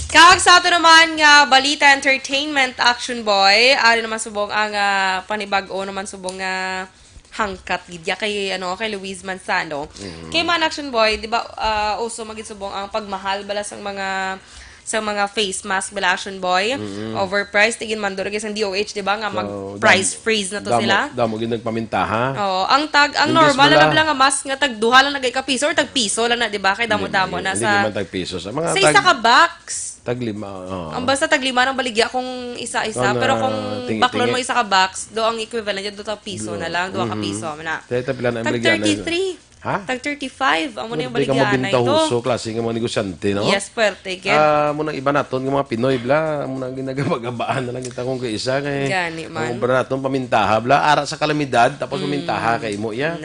Kag sa ato naman nga balita, entertainment, Action Boy, ari naman subong ang, ah, panibag-o naman subong nga hangkat gid ya kay, ano, kay Luis Manzano. Mhm. Kay man, Action Boy, di ba, ah, uso man gid subong ang pagmahal bala sang mga, sa mga face mask bala, Action Boy. Mhm. Overpriced, tigin mando lagi sang D O H, di ba, nga mag-price freeze na to sila. Damo gid nagpamintaha. Oo, ang tag, ang normal na lang nga mask nga tag duha lang na gid ka piso or tag piso lang na, di ba? Kay damo-damo na sa, hindi man tag piso. Sa mga sa isa ka box. Tag lima, oo. Ang basta tag lima nang baligya kung isa-isa, pero kung baklon mo isa ka box, do ang equivalent niya, do tag piso na lang, duha ka piso man na. Tag thirty-three. Ha? Tag thirty-five, amo na yung baligya na ito. Huso klase nga mga negosyante, no? Yes, pwerte, kid. Ah, mo nang iba naton nga mga Pinoy, bla, mo nang ginagabagabaan na lang kita kung kaisa kay gani man. Ang obra naton, pamintaha, bla, ara sa kalamidad, tapos pamintaha kay mo, ya.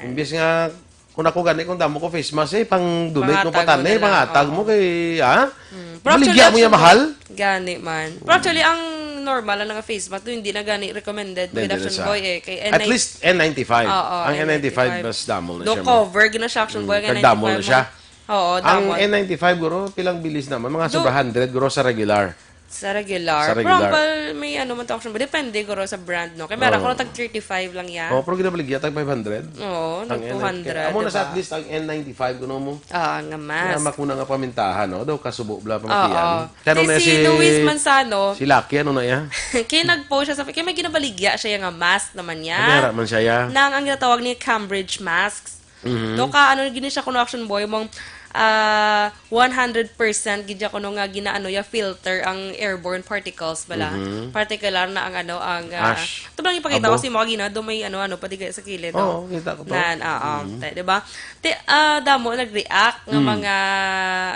Imbis nga, kung ako gani, kung damo ko face mask, eh, pang donate mo patan, eh, pangatag mo kay, ha? Mm. Pero actually, baligya mo yan, mahal? Gani man. Pero actually, ang normal lang nga face mask, hindi na gani recommended with Action Boy, eh. Kay N ninety-five. At least N ninety-five. Oo, N ninety-five. Ang N ninety-five, mas damo na siya. Do cover, gina siya, Action Boy, kay N ninety-five. Kag damo na siya. Oo, damo. Ang N ninety-five, guro, pilang bilis naman? Mga sobra hundred, guro, sa regular. Sa regular. Sa regular. Pero ang pal-, may ano man to, Action Boy. Depende, guro, sa brand, no? Kay meron ko tag thirty-five lang yan. Oh, pero ginabaligya, tag five hundred. Oo, tag two hundred, diba? Amo na sa at least ang N ninety-five, kuno mo. Ah, nga mask. Nga makuna nga pamintahan, no? Daw kasubo bla pamatian. Oo. Kay ano na si Luis Manzano, si Lucky, ano na iya? Kay nag-post siya sa, kay may ginabaligya siya nga mask naman niya. Nagara man siya, ya. Nang ang ginatawag niya Cambridge masks. Mhm. Do ka, ano, gini siya kuno, Action Boy, mong, ah, one hundred percent gid siya kuno nga ginaano ya, filter ang airborne particles bala. Mhm. Particular na ang, ano, ang, ah, ash. Ito lang ipakita ko si mga gina, do may, ano, ano, pa di sa kilid, no? Oo, kita ko to. Nan, oo. Mhm. Te, di ba? Te, ah, damo nag-react nga mga,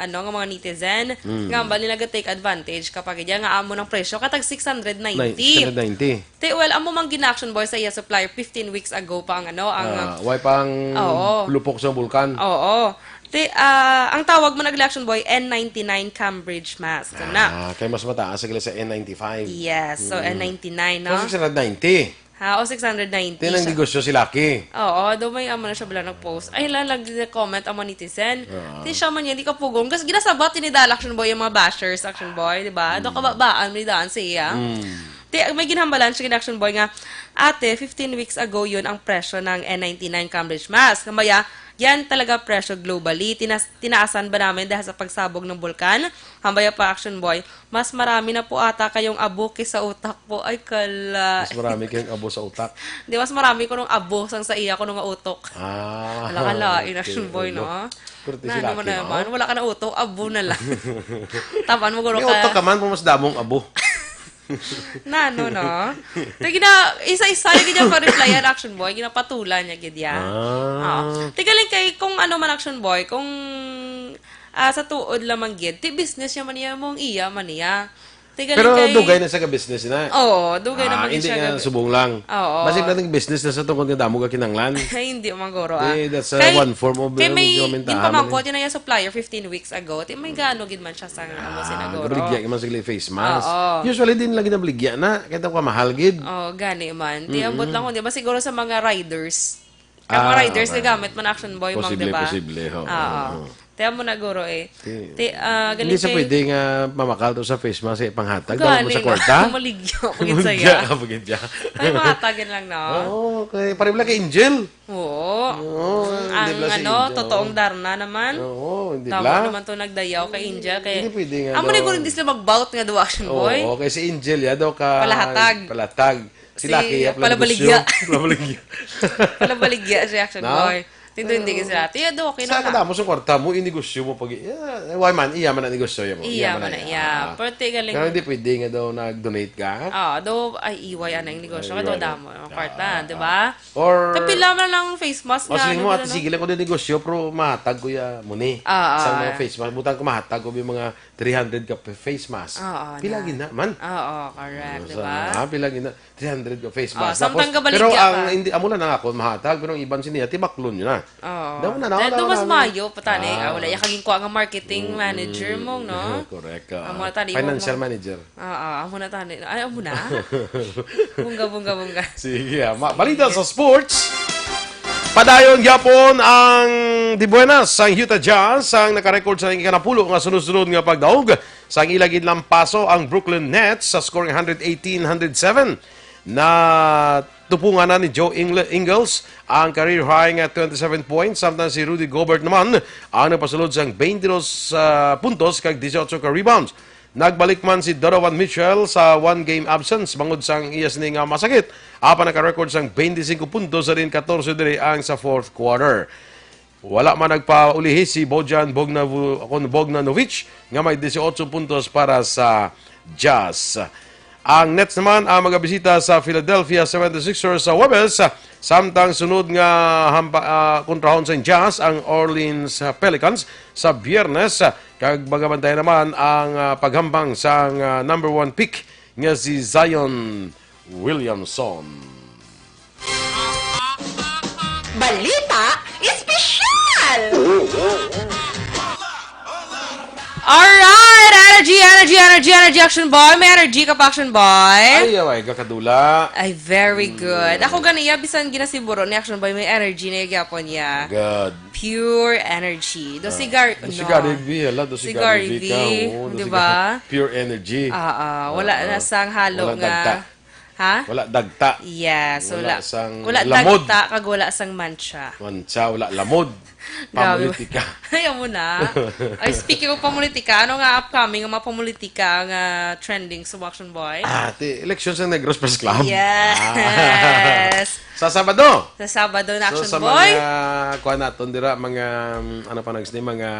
ano, nga mga netizen, nga bali naga-take advantage kapag iya nga amo ng presyo, katag six hundred ninety. Nine, six hundred ninety. Te, well, amo mang gina-Action Boy sa iya supplier fifteen weeks ago pa ang, ano, ang, ah, way pang lupok sa bulkan. Oo. Te, ah, ang tawag mo nag-Action Boy, N ninety-nine Cambridge mask. Na. Ah, kay mas mataas sila sa N ninety-five. Yes, so N ninety-nine, no? So, six hundred ninety. Ha, o six hundred ninety. Tinang negosyo si Lucky. Oo, do may amo na siya bala nag-post. Ay, la, nag-comment ang mga netizen. Oo. Di siya man yan, di ka pugong. Kasi ginasabat ni Dal Action Boy yung mga bashers, Action Boy, di ba? Do kababaan mo ni Daan siya. Mm. Di, may ginhambalan siya, Action Boy, nga, "Ate, fifteen weeks ago yun ang presyo ng N ninety-nine Cambridge mask. Kambaya, yan talaga presyo globally. Tinas-, tinaasan ba namin dahil sa pagsabog ng bulkan?" Hambaya pa, Action Boy, "Mas marami na po ata kayong abo kaysa utak po." Ay, kala. Mas marami kayong abo sa utak. Di, mas marami ko nung abo sang sa iya ko nung utok. Ah, wala ka lain, okay. Action Boy, no? Pero ti si Lucky, no? Wala ka na utok, abo na lang. Taman mo, guro. May ka utok ka man, pero mas damong abo. Nano, no? Sige na, isa-isa, yung ganyan ko replyan, Action Boy, ginapatulan niya, gid ya. Ah. Oo. Tigaling kay, kung ano man, Action Boy, kung Ah, sa tuod lamang gid, ti business niya man niya, mong iya man niya. Ti galing Pero kay dugay na sa ka-business na. Oo, dugay Ah, naman gid hindi siya nga gabi. subong lang. Oo. Basi lang business na sa tungod nga damo ka kinanglan. Ay, hindi man guro, ah. Eh, that's, uh, Kay, one form of, kay uh, may medyo mentahan man ginpamangkot eh. yun na yung supplier fifteen weeks ago. Ti may gano gid man siya sa amo Ah, sinaguro. gabaligya man sila face mask. Oo. Usually, din lagi nabaligya na. Kaya ka mahal gid. Oh, gani man. Ti ambot Mm-mm. lang kung di ba siguro sa mga riders. Kag mga Ah, riders okay. gagamit man Action Boy, ma'am, Posible, di ba? posible, ho. Oo. Oo. Ti amo na guro eh. Ti-, Ti, ah, hindi galing sa kay pwede nga mamakal to sa face mask, eh, panghatag, Gani daw mo sa na. kwarta. Maligya, pagid saya. Maligya, pagid siya. Ay, panghatagin lang, no? Oo, okay. Pareho lang kay Angel. Oo. Oo, Mm, ang hindi pala si ano, Angel. totoong Darna naman. Oo, hindi Tama pala. naman to nagdayaw kay Angel. Kay, Hindi pwede nga amo na daw. guro hindi sila mag-bout nga duwa, Action Oo, Boy. okay. Si Angel, ya daw ka Palahatag. palatag. Si Si Lucky, ya pala Palabaligya. negosyo. Palabaligya. Palabaligya si Action No? Boy. Tindo hindi ka sila. Tiya do, okay na Sa ka. kadamo sa kwarta mo, inegosyo mo pag, yeah, why man, iya man ang negosyo mo. Iya man na, iya. Ah. Pero ti galing Pero hindi pwede nga daw nag-donate ka. Ah, do, ay, iway, anang negosyo Ay, ka, do, iway. damo, ang kwarta, Ah, di ah. ba? Or Tapila man lang face mask O, nga, sige ano mo, ba ate, na, no? sige lang ko din negosyo, pero mahatag ko ya mo ni. Ah, Sa ah. mga face mask, butang ko mahatag ko yung mga three hundred ka pa-, face mask. Oo, Pila na. gina man? Oo, correct, Ano di sa, ba? ah, pila gina? Three hundred ka face Oh, mask. samtang Tapos, kabaligya pero ang ka. hindi, amo lang na ako mahatag, pero ang iban siniya, tibaklon nyo na. Oo. Daw na, na, Dahil na, doon mas na, na. mayo pa tani. Ah, Ah. wala iya kaging kuha nga marketing Mm, manager mo, no? correct, ah. Amo na tani, Financial mo, mo. manager. Oo, amo na tani. Ay, amo na? Bungga, bungga, bungga. Sige, ah. Ma-, Sige. balita sa sports. Padayon gyapon ang Dibuenas, ang Utah Jazz, ang nakarecord sa ikanapulo nga sunod-sunod nga pagdaog. Sang ila gid lampaso ang Brooklyn Nets sa score nga hundred eighteen hundred seven. Natupungan na ni Joe Ingle-, Ingles ang career high nga twenty-seven points, samtang si Rudy Gobert naman ang nagpasulod sang twenty-dos, ah, puntos kag dieciocho ka rebounds. Nagbalik man si Donovan Mitchell sa one-game absence bangod sang iya sini nga masakit, apan naka-record sang twenty-five puntos sa din katorse diri ang sa fourth quarter. Wala man nagpaulihi si Bojan Bognavu-, kon Bogdanovic nga may dieciocho puntos para sa Jazz. Ang Nets naman ang magabisita sa Philadelphia seventy-sixers sa Huwebes, samtang sunod nga hampa-, ah, kontrahon sa Jazz ang Orleans Pelicans sa Biyernes, kag magabantayan naman ang, ah, paghampang sang, ah, number one pick nga si Zion Williamson. Balita Espesyal! Alright! Energy, energy, energy, energy, Action Boy! May energy ka pa, Action Boy? Ay, away, kakadula. Ay, very Mm. good. Ako ganiya, bisan ginasiburo ni Action Boy, may energy na gyapon niya. Good. Pure energy. Do Ah. sigar-, Do no. sigar V, hala, do sigar Sigar V ka. V, Oo, do di sigar ba? Pure energy. Ah, ah. Wala Oo. na sang halo Wala nga dagta. Ha? Wala dagta. Yes, Wala wala. sang Wala lamod. dagta kag wala sang mancha. Mancha, wala lamod. Grabe. Pamulitika. Ayaw mo na. Ay, speaking of pamulitika, ano nga upcoming ang mga pamulitika nga trending sa Action Boy? Ah, ti, eleksyon sa Negros Press Club. Yes. Ah. Sa Sabado. Sa Sabado na, So, Action sa Boy. mga, kuha naton dira, mga, um, ano pa nags-, mga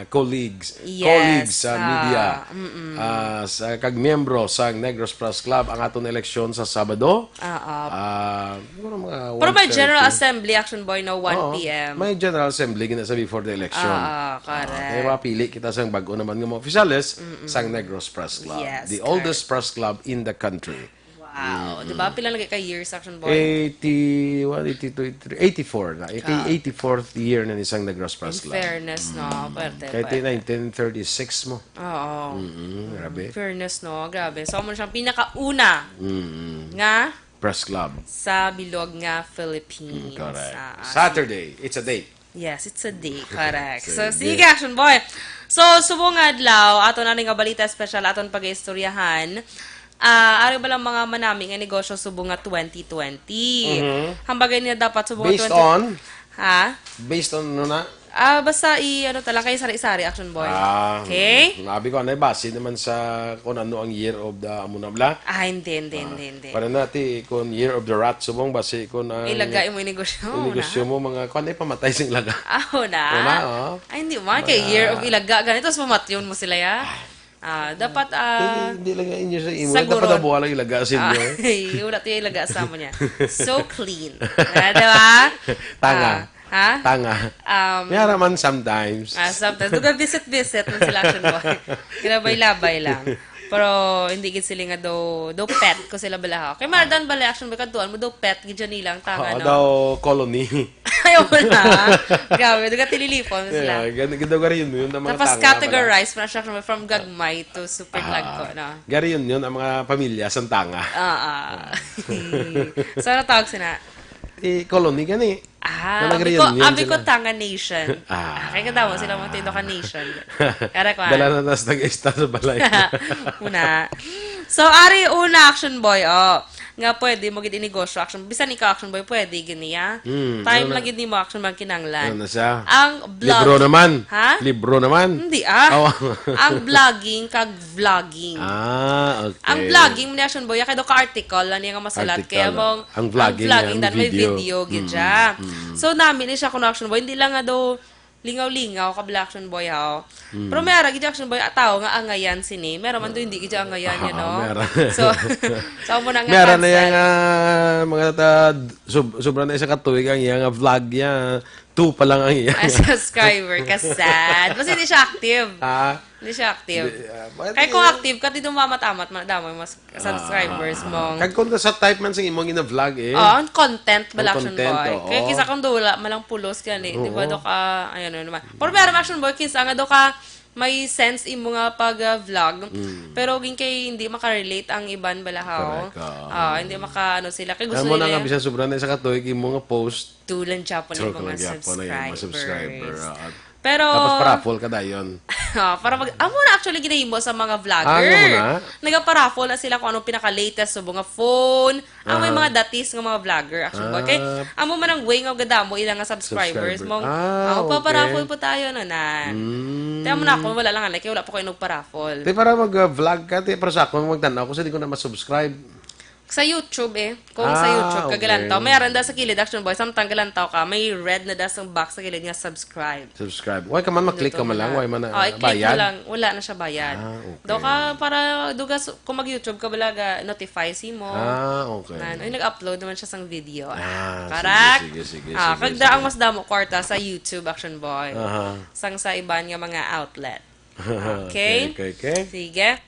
colleagues, Yes, colleagues sa ah, media, mm-mm. ah, sa, kag miyembro sa Negros Press Club, ang aton eleksyon sa Sabado. Ah, ah. Ah, siguro mga Pero may one thirty. General Assembly, Action Boy, no, Oo, one P M. may General Assembly, gina sa before the election. Ah, ah, Ah, correct. kaya mapili kita sa bago naman nga mga opisyales Mm-mm. sa Negros Press Club, Yes, the correct. oldest press club in the country. Wow. Mm-mm. Di ba? Pila lagi ka years, Action Boy? Eighty-one, eighty-two, eighty-three, eighty-four na. Ika- Ah. eighty-fourth year na ni sang Negros Press In Club. fairness, no? Mm. Pwerte, Kaya pwerte. nineteen thirty-six mo. Oo. Mm-mm, grabe. Fairness, no? Grabe. So, amo siyang pinakauna Mm-mm. nga Press Club. sa bilog nga Philippines. Mm, correct. Ah, ah, Saturday, it's a date. Yes, it's a day. Correct. So, Sige. sige, Action Boy. So, subong nga adlaw, ato na ni nga balita special, aton pag-iistoryahan. Ah, ari ba lang mga manami nga negosyo subong nga twenty twenty? Mhm. Hambagay niya dapat subong nga Based twenty on? Ha? Based on ano na? Ah, basta i-, ano ta lang, kay sari-sari, Action Boy. Ah, Okay? mm, abi ko, anay, base naman sa kung ano ang year of the, amo na bla. Ah, hindi, hindi, Ah, hindi, hindi. Para nati, kung year of the rat, subong, base kung ang Ilagay mo yung negosyo, yung negosyo na. mo, mga, kung ano, pamatay sing ilaga. Ah, oo na. Oo na, oh. Ay, hindi man. Kay Mga year of ilaga, ganito, tapos mamatyon mo sila, ya. Ah, dapat, ah, Hindi, hindi lang yung inyo sa imo. sa Dapat gurot. nabuha lang ilaga sa inyo, eh. Ay, wala tayo ilaga sa amo niya. So clean. Ah, di ba? Tanga. Ah, Ha? Tanga. Um, May ara man sometimes. Ah, sometimes. Duga visit-visit man sila, Action Boy. Kinabay-labay lang. Pero hindi gid sila nga do, do pet ko sila balahaw. Kay maradan bala, Action Boy, kadtuan mo do pet gid dyan nilang tanga, Oo, no? Daw colony. Ayaw mo na. Grabe, duga tililipon sila. Yeah, gan- gan- daw gariyon mo yun, ang mga Tapos tanga pala. Categorize mo na siya from, from gagmay to super Ah, lagko, no? Gariyon yun, ang mga pamilya sa tanga. Ah, ah. So, ano tawag sina? Eh, colony gani. Ah, Ano abi ko, nag-reunion abi ko sila? Tanga Nation. Ah. Ah, kay kadamo sila mga tindo ka nation. Kaya ko, Dala na tas nag-ista sa balay. Una. So, ari una, Action Boy, oh. Nga pwede mo gid inegosyo, Action. Bisan ikaw, Action Boy, pwede gini, ah. Hmm, Time ano lang na- gid nimo, Action, man kinanglan. Ano na siya? Ang vlog. Libro naman. Ha? Libro naman. Hindi, ah. Oh. Ang vlogging kag vlogging. Ah, okay. Ang vlogging ni, Action Boy, kay do ka article lang niya nga masulat. Article. Kaya mong Ang vlogging ang vlogging niya, dan may video. Video gid Mm, siya. So nami ni siya kuno, Action Boy, hindi lang nga do lingaw-lingaw ka bala, Action Boy, ha. Pero may ara gid, Action Boy, a tao nga angayan sini. Meron man do hindi gid angayan, you Ah, know. May ara. So, so amo na nga May ara na cancel. Yang ah, mga ta, sub, sobra na isa ka tuig ang iya nga vlog niya. Two pa lang ang iya. Ang subscriber ka, sad. Mas hindi siya active. Ah, Hindi siya active. Di- ah, bakit Kaya kung hindi? Active ka, dito mamat-amat, madamo yung mas subscribers mo. Kag kung sa type man sing imong gina-vlog eh. Oh, ang content ba, Ang Action content, Boy? Oo. Kaya kisa kung wala malang pulos yan eh. Di ba, Oo. Do ka, ayan na naman. Pero meron, Action Boy, kinsa nga do ka, may sense imo nga pag-vlog. Mm. Pero gin kay hindi makarelate ang iban balahaw. Correct, oo. Ah, hindi maka, ano sila. Kaya gusto Amo na nila nga, bisan sobra na isa ka tuig, imong nga post. Tulan siya po True, ng mga kung gyapon na yung mga subscribers. Subscriber, oo. Pero, Tapos paraffle ka dayon. Ah, para mag, amo na actually ginahimo sa mga vlogger. Ah, amo na? Nagaparaffle na sila kung anong pinaka-latest sa mga phone. Ang may Aha. Mga datis nga mga vlogger, actually, boy. Kay, Ah. Amo man ang way nga gadamo ila nga subscribers. Subscriber. Mong, Ah, ah, magpaparaffle okay. po tayo na na. Mm. Kaya mo na ako, wala lang, like, wala pa ko inugparaffle. Di para mag-vlog ka, di para sa ako magtanaw ko sa di ko na masubscribe. Sa YouTube eh. Kung sa Ah, YouTube ka, okay. Galantaw. May aranda sa kilid, action boy. Samtang Galantaw ka, may red na da sa box sa kilid nga subscribe. Subscribe. Why ka man mag-click ka man lang? Why man na Oh, i-click mo bayad? lang. Wala na siya bayad. Ah, okay. Do ka para dugas kung mag-YouTube ka balaga notify si mo. Ah, okay. Nan, uy, nag-upload naman siya sang video. Ah, Correct? sige, sige, sige, Ah, sige, kagda ang sige. Mas damo kwarta sa YouTube, action boy. Aha. Sang sa iban nga mga outlet. Okay, okay, okay. Sige.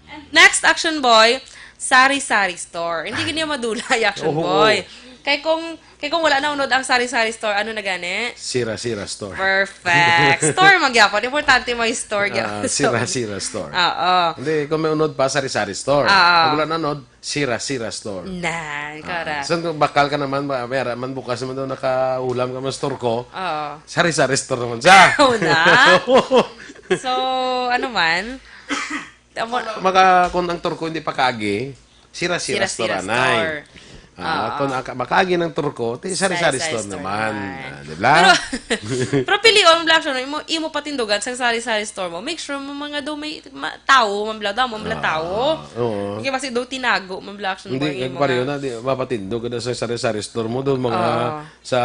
And next, action boy, sari-sari store. Hindi gid niya madulay, action Oo. Boy. Kay kung kay kung wala na unod ang sari-sari store, ano na gani? Sira-sira store. Perfect. Store man gyapon. Importante may store Ah, gyapon. sira-sira store. Oo. Hindi, kung may unod pa, sari-sari store. Ah. Pag wala na unod, sira-sira store. Nan, Ah, correct. so, bakal ka naman, ba, may ara man bukas naman daw nakahulam ka mas store ko. Oo. Sari-sari store naman siya. Oo na. So, ano man? Tamo, Maka, kung ang turko hindi pa kaagi, sira-sira Sira-sira store anay. store. Ah, Oo. Kung aka- makaagi ng turko, ti sari-sari Sari-sari store store naman. naman. Ah, di ba? Pero, pero pilion mo lang siya, no? Imo, imo patindugan sa sari-sari store mo. Make sure mo mga do may ma, tao, mambla daw, mambla tao. Oo. Hindi kasi do tinago, mambla action Hindi, boy, imo nagpareho nga. Na, di, mapatindog ka na sa sari-sari store mo. Doon mga, Oo. sa,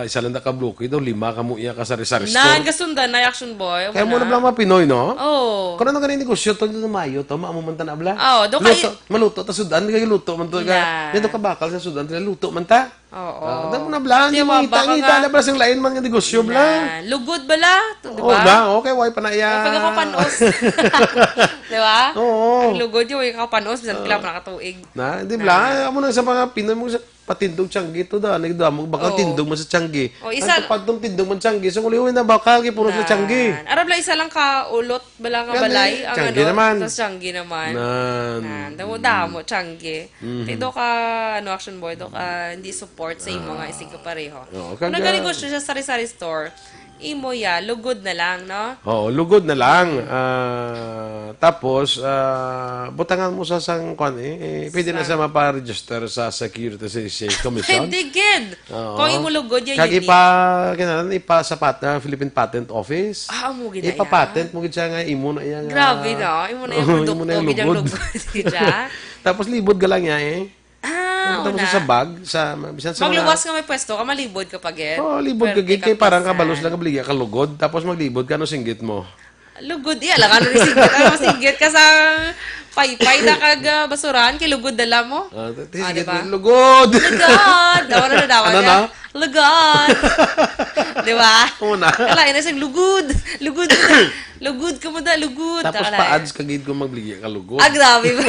isa lang na kabloke, doon lima ka mo iya ka sari-sari Nan, store. Kasundan na action boy. Kaya mo na blang mga Pinoy, no? Oh. Kung ano nga negosyo, ito yung mayo, ito, maamuman ta na, bla. Oo, doon kay- Luto, maluto, ta sudan, kaya luto, man to, Na. ka, dito ka bakal sa sudan, tila luto, man ta. Oo. Ah, damo na, bla, Di hindi ba, mo ngita, baka ngita nga- na, bla, sang lain man nga negosyo, bla. Na, lugod bala, to, di Oo, ba? bla, okay, why pa na iya? Ay, pagkakapanos. Di ba? Oo. Ang lugod yung pagkakapanos, bisan pila pa nakatuig. Na, di bla, amo na sa mga Pinoy mo sa patindog tiyanggi to da, nagdamo, baka Oo. tindog mo sa tiyanggi. O, isa- Ang kapag tong tindog man tiyanggi, so kung liwin na baka, gipuno sa tiyanggi. Arab lang isa lang ka ulot, bala nga Yan balay, eh, ang tiyanggi ano, naman. Tas tiyanggi naman. Nan. Nan, damo-damo, tiyanggi. Mhm. Kaya do ka, ano, action boy, do ka, hindi support sa imo nga isig ka pareho. Oo, Kung kag- naganegosyo siya sari-sari store, imo ya, lugod na lang, no? Oo, lugod na lang. Ah, tapos, ah, butangan mo sa sang, kwan eh, eh, pwede na sa mapa-register sa Securities and Exchange Commission. Pwede gid. Oo. Kung imo lugod ya, Kag unique. Ipa, kailangan ipa sa pat, ah, Philippine Patent Office. Ah, amo gid na Ipa-patent mo gid siya nga imo na iya nga Grabe, no? Imo na yung Oo, produkto, imo na yung gid yung lugod. lugod, gid siya. Tapos libod ka lang niya eh. Ah, Tapos una. Sa bag, sa, bisan sa mga Magluwas nga may pwesto ka, malibod ka pa gid. Oh, libod ka Pwerte gid kay ka parang pisan. Kabalos lang kabliga ka lugod, tapos maglibod ka, ano singgit mo? Lugod iya lang, ano ni singgit? Ano singgit ka sa paypay na kag, ah, basurahan, kay lugod dala mo? Ah, ti- Ah, singgit diba? mo, lugod! Lugod! Dawa na, dawa Ano na. Na? Lugod! Di ba? Una. Kalain na siyang lugod. Lugod. Lugod ka mo da, lugod. Tapos Kalain. pa-ads ka gid kung magligya ka lugod. Ah, grabe ba?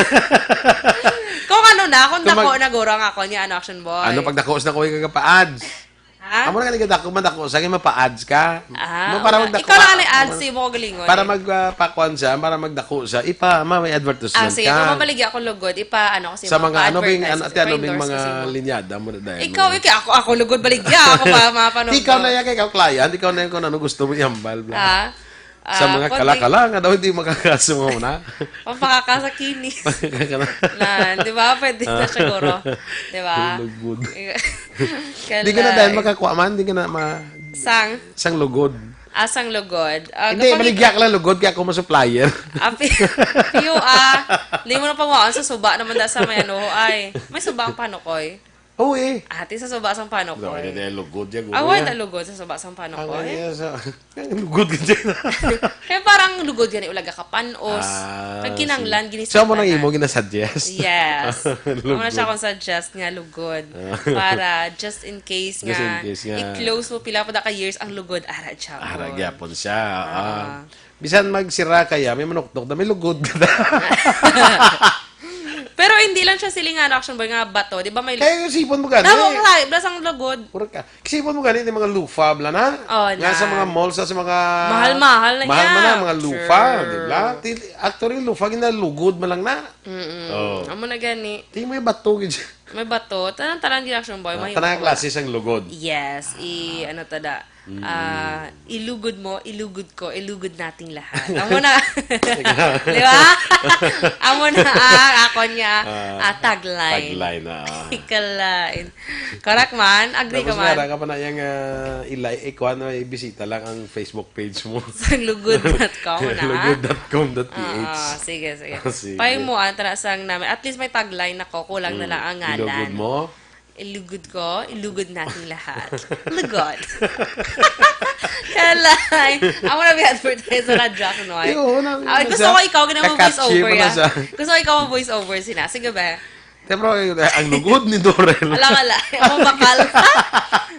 Kung ano na, kung Kung mag- dako na guro ang ako niya, ano, Action Boy. Ano pag dako sa na ko yung kagapa-ads? Ha? Amo na ka nagdako, madako, sa akin mapa-ads ka. Ah, Mo para wala. magdako Ikaw lang ka. ang ads, di mo ko galingon Para eh. mag, ah, pakuan siya, para magdako siya, ipa, ma, may advertisement Ah, sige, ka. kung mapaligya ako lugod, ipa, ano, kasi Sa mga, ano, bing, mapa-advertise ano, kasi, ate, ano, bing ipa-endorse mga kasi mo. linyada mo na dahil Ikaw, mo. ikaw, ako, ako lugod baligya, ako pa, mapanood Ikaw ko. na yan, ikaw client, ikaw na yan kung ano gusto mo ihambal, bla. Ah, Sa ah, mga konti- kala-kala nga daw hindi makakasumo na. Pampakakasakini. Pakakala. Na, di ba? Pwede na Ah. siguro. Di ba? Lugod. Kala- Di ka na dahil makakuha man, di ka na ma- Sang? Sang lugod. Ah, sang lugod. Ah, Hindi, kapag- maligya ka lang lugod, kaya ako ma-supplier. Ah, pi-, piyo, ah. Hindi mo na panguhaan sa suba naman da sa may ano, ay. May suba ang panukoy. Oo, eh. Ati sa suba sang panukoy. Hindi, hindi, lugod yan, Ah, guro wala yan. lugod sa suba sang Ang panukoy. ano yan, sa, ang lugod ka dyan. Kaya parang lugod gani, ulaga ka panos. Ah, Kag kinanglan, sige. gini So, mo nang imo, ginasuggest? Yes. Amo na Lugod. siya akong suggest nga lugod. Ah. Para just in case Just in nga, case nga. i-close mo pila pa da ka years ang lugod, ara, Ara, gyapon. gyapon siya. Ah. Ah. Bisan magsira kaya, may manuktok na, may lugod ka na. Pero hindi lang siya silingan, Action Boy, nga bato. Di ba may Kaya yung sipon mo gani. Tawag nga, blas ang lugod. Puro ka. Sipon mo gani, yung mga lufa, bla na? Oh, Nga sa na. mga mall, sa, sa mga Mahal-mahal na Mahal niya. man na, mga lufa, Sure. di ba? Ti-, actually, lufa, ginalugod man lang na. Mm-mm. Oh. Amo na gani. Tingin mo yung bato, gid. May bato. Tanan-tanan gid, Action Boy. Ah, May tanan klase sang lugod. Yes. I, ano to da? Mm. Ah, ilugod mo, ilugod ko, ilugod nating lahat. Amo na. Di ba? Amo na ang ako niya, Ah, ah, tagline. tagline, ah. Kalain. Correct man? Agree ka Tapos man? nga, ka pa na yung, ah, ilay, ikuha na, ibisita lang ang Facebook page mo. Sa lugod dot com na. Lugod dot com dot P H. Oo, sige, sige. Ah, sige. Pay mo, ah, tara sang namin. At least may tagline ako. Kulang na Mm. lang ang ngalan. Ilugod mo? Ilugod ko, ilugod nating lahat. Lugod. Kalay. Amo na may advertise sa radyo ako, no? Ay, oo, na, Ah, na gusto siya. ko ikaw, ginawa mo Ka-catchy voice over, mo na ah. siya. Gusto ko ikaw mo voice over, sina. Sige, be. Te, bro, ang lugod ni Dorel. Ala, ala. Amo bakal.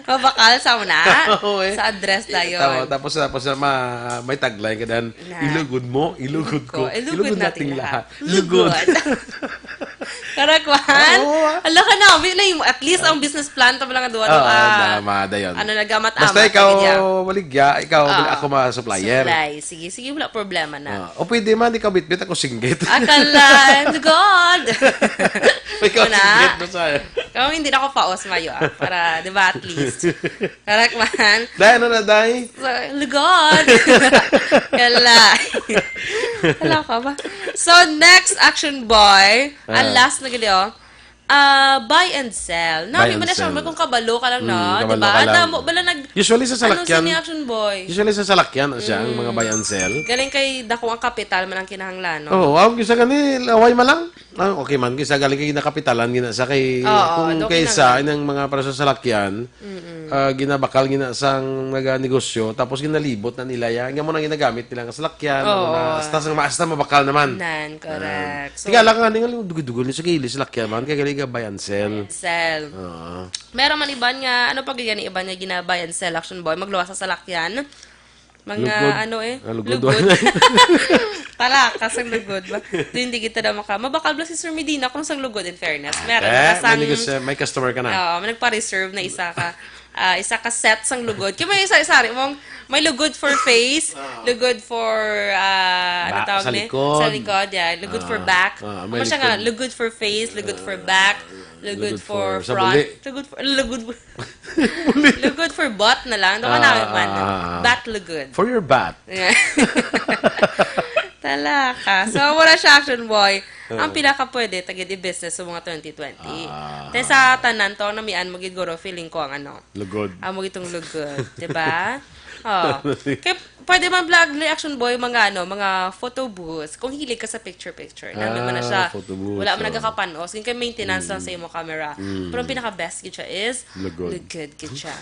Mabakal sa una. Oo, eh. Sa address dayon. Tama, tapos, tapos na ma-, may tagline ka dan, Na. "Ilugod mo, ilugod ko, Ko, ilugod ilugod nating nating lahat." lahat. Lugod. Lugod. Karakwan? Oo, ah. Ala ka na, may, na yung, at least ang business plan, tama lang, duwa, Oo, duwa. tama, dayon. Ano, nagamat-amat Basta ikaw, kanya. baligya, ikaw, Ah, ako ma-supplier. supply. Sige, sige, wala problema na. Ah, o pwede man, ikaw bitbit, ako singgit. Akala, lugod. Ikaw Wala. singgit, basta. Kung hindi na ako paos, mayo, ah, para, di ba, at least. Correct man? Dahil ano na, Day? So, lugod. Kala. Kala ka ba? So, next, Action Boy. Ang Ah. last na gid, oh. Ah, buy and sell. Buy Nami and mo na siya, sell. Kung kabalo ka lang, Mm, no? kabalo Diba? ka lang. Damo, bala nag-, Usually sa ano salakyan, sa ni Action Boy? usually sa salakyan, siya, ang mga Mm. buy and sell. Galing kay dako ang kapital man ang kinahanglan, no? Oo, ang isa gani, laway man lang. Ah, okay man, kaysa galing kay nakapitalan, gina sa kay, Oo, kung do kaysa kinanglan. inang mga para sa salakyan, Mm-mm. ah, ginabakal gina sang naganegosyo, tapos ginalibot na nila yan. Nga mo nang ginagamit nila nga salakyan, Oo. mga hasta, hasta mabakal naman. Nan, Ah. correct. So, Tiga lang nga, nga, dugol-dugol ni sa gili, salakyan man, kaya galing ka buy and sell. Sell. Oo. Meron man iban nga, ano pa gani iban nga gina-buy and sell, Action Boy? Magluwas sa salakyan. Mga Lugod. ano eh? Ah, lugod. Lugod. Tala, kasang lugod ba? Ito hindi kita na maka-, mabakal ba si Sir Medina kung sang lugod, in fairness? Meron Eh, na may kasang negosyo, may customer ka na. Oo, may nagpa-reserve na isa ka, ah, isa ka set sang lugod. Kaya may isa-isa rin mong, may lugod for face, Ah. lugod for, ah, ano Ba-, tawag sa ni? likod. Sa likod, yeah. Lugod for Ah, back. ah, may Ano siya nga? likod. Lugod for face, lugod for Ah, back, lugod lugod for for, sa front. muli. Lugod for, lugod for Lugod for butt na lang. Doon ka Ah, namin man. ah, ah, ah. Butt lugod. For your butt. Yeah. Tala ka. So, wala siya, Action Boy. Ah. Ang pinaka pwede, tagid i-business sa mga twenty twenty. Ah. Te sa tanan to, ang namian mo gid guro, feeling ko ang ano. Lugod. Ang mo gitong lugod, di ba? Oh. Kaya pwede man vlog ni Action Boy, mga ano, mga photo booth. Kung hilig ka sa picture-picture, namin man na Ah, siya. photo booth, Wala man oh. nagkakapanos. Yung kay maintenance lang Mm. sa imo camera. Mm. Pero ang pinaka-best gid siya is Lugod. Lugod gid siya.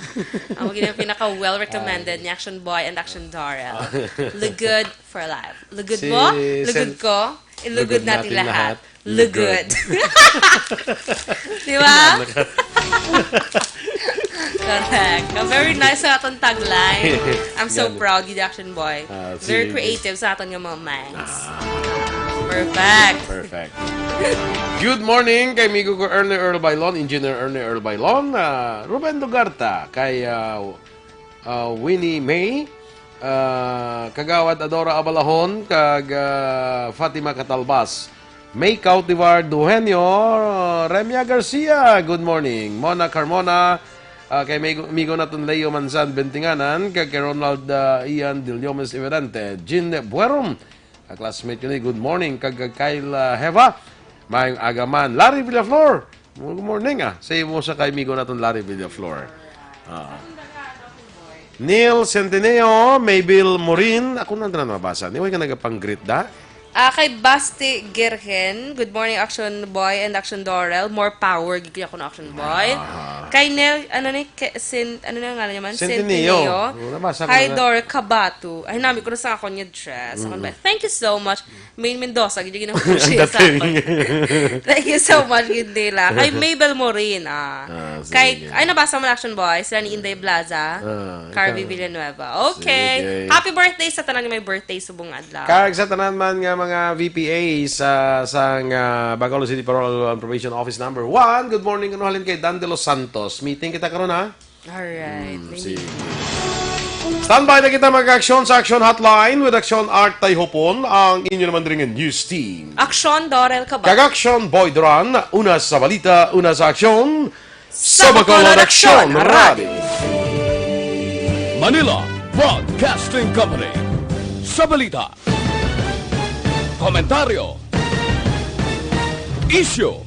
Ang gid ang pinaka well recommended Ah. ni Action Boy and Action Darrell. Ah. Lugod for life. Lugod Si mo, lugod Sen-, ko, ilugod lugod natin natin lahat. lahat. Lugod. Lugod. Di ba? Ano ka? Correct. Very nice sa aton tagline. I'm so Gani. Proud, gid, Action Boy. Ah, Very sige. Creative sa aton nga mga minds. Ah, Perfect. Perfect. Good morning kay amigo ko Ernie Earl Bailon, Engineer Ernie Earl Bailon, ah, Ruben Dugarta, kay ah, ah, Winnie May, ah, Kagawad Adora Abalahon, kag ah, Fatima Catalbas. May Cautivar Duhenyo, Remia Garcia, good morning. Mona Carmona, ah, kay may amigo naton Leo Manzan Bentinganan, kag kay Ronald ah, Ian Diliomes Evidente, Jean Buerum, ah, classmate ko ni, good morning. Kag kay Kyle ah, Heva, maayong aga man. Larry Villaflor, good morning ah. Sa imo sa kay amigo naton Larry Villaflor. Ah. Neil Centineo, Mabel Morin, ako na na mabasa. Ni, way ka nagapang-greet da? Ah, kay Basti Girhen, good morning, Action Boy and Action Dorel. More power, gid kaya ko na Action Boy. Ah. Kay Nel, ano ni, Ke- Sin, ano na nga naman? Centineo. Centineo. Oh, nabasa ko Kay na. Dor Kabatu. Ay, nami ko na sa ako niya dress. Ako ba? Thank you so much. Main Mendoza, gid yung ginang sa Dating. akin. Thank you so much, gid nila. Kay Mabel Morin, ah. Ah, Kay, sige. Ay, nabasa mo na, Action Boy. Sila ni Inday Blaza. Ah, Carvi ikaw. Villanueva. Okay. Sige. Happy birthday sa tanan nga may birthday subong adlaw. Kag sa tanan man nga mga V P A sa sang ah, Bacolod City Patrol and Probation Office number one. Good morning, kuno halin kay Dan de los Santos. Meeting kita karon, ha? Alright. Mm, sige. Standby na kita mag-aksyon sa Action Hotline with Action Art Tayhopon, ang inyo naman rin news team. Action, Dorel Kabak. Kag Action Boy Duran, una sa balita, una sa aksyon, sa Bacolod Action Radio. Manila Broadcasting Company. Sa balita, komentaryo, isyu,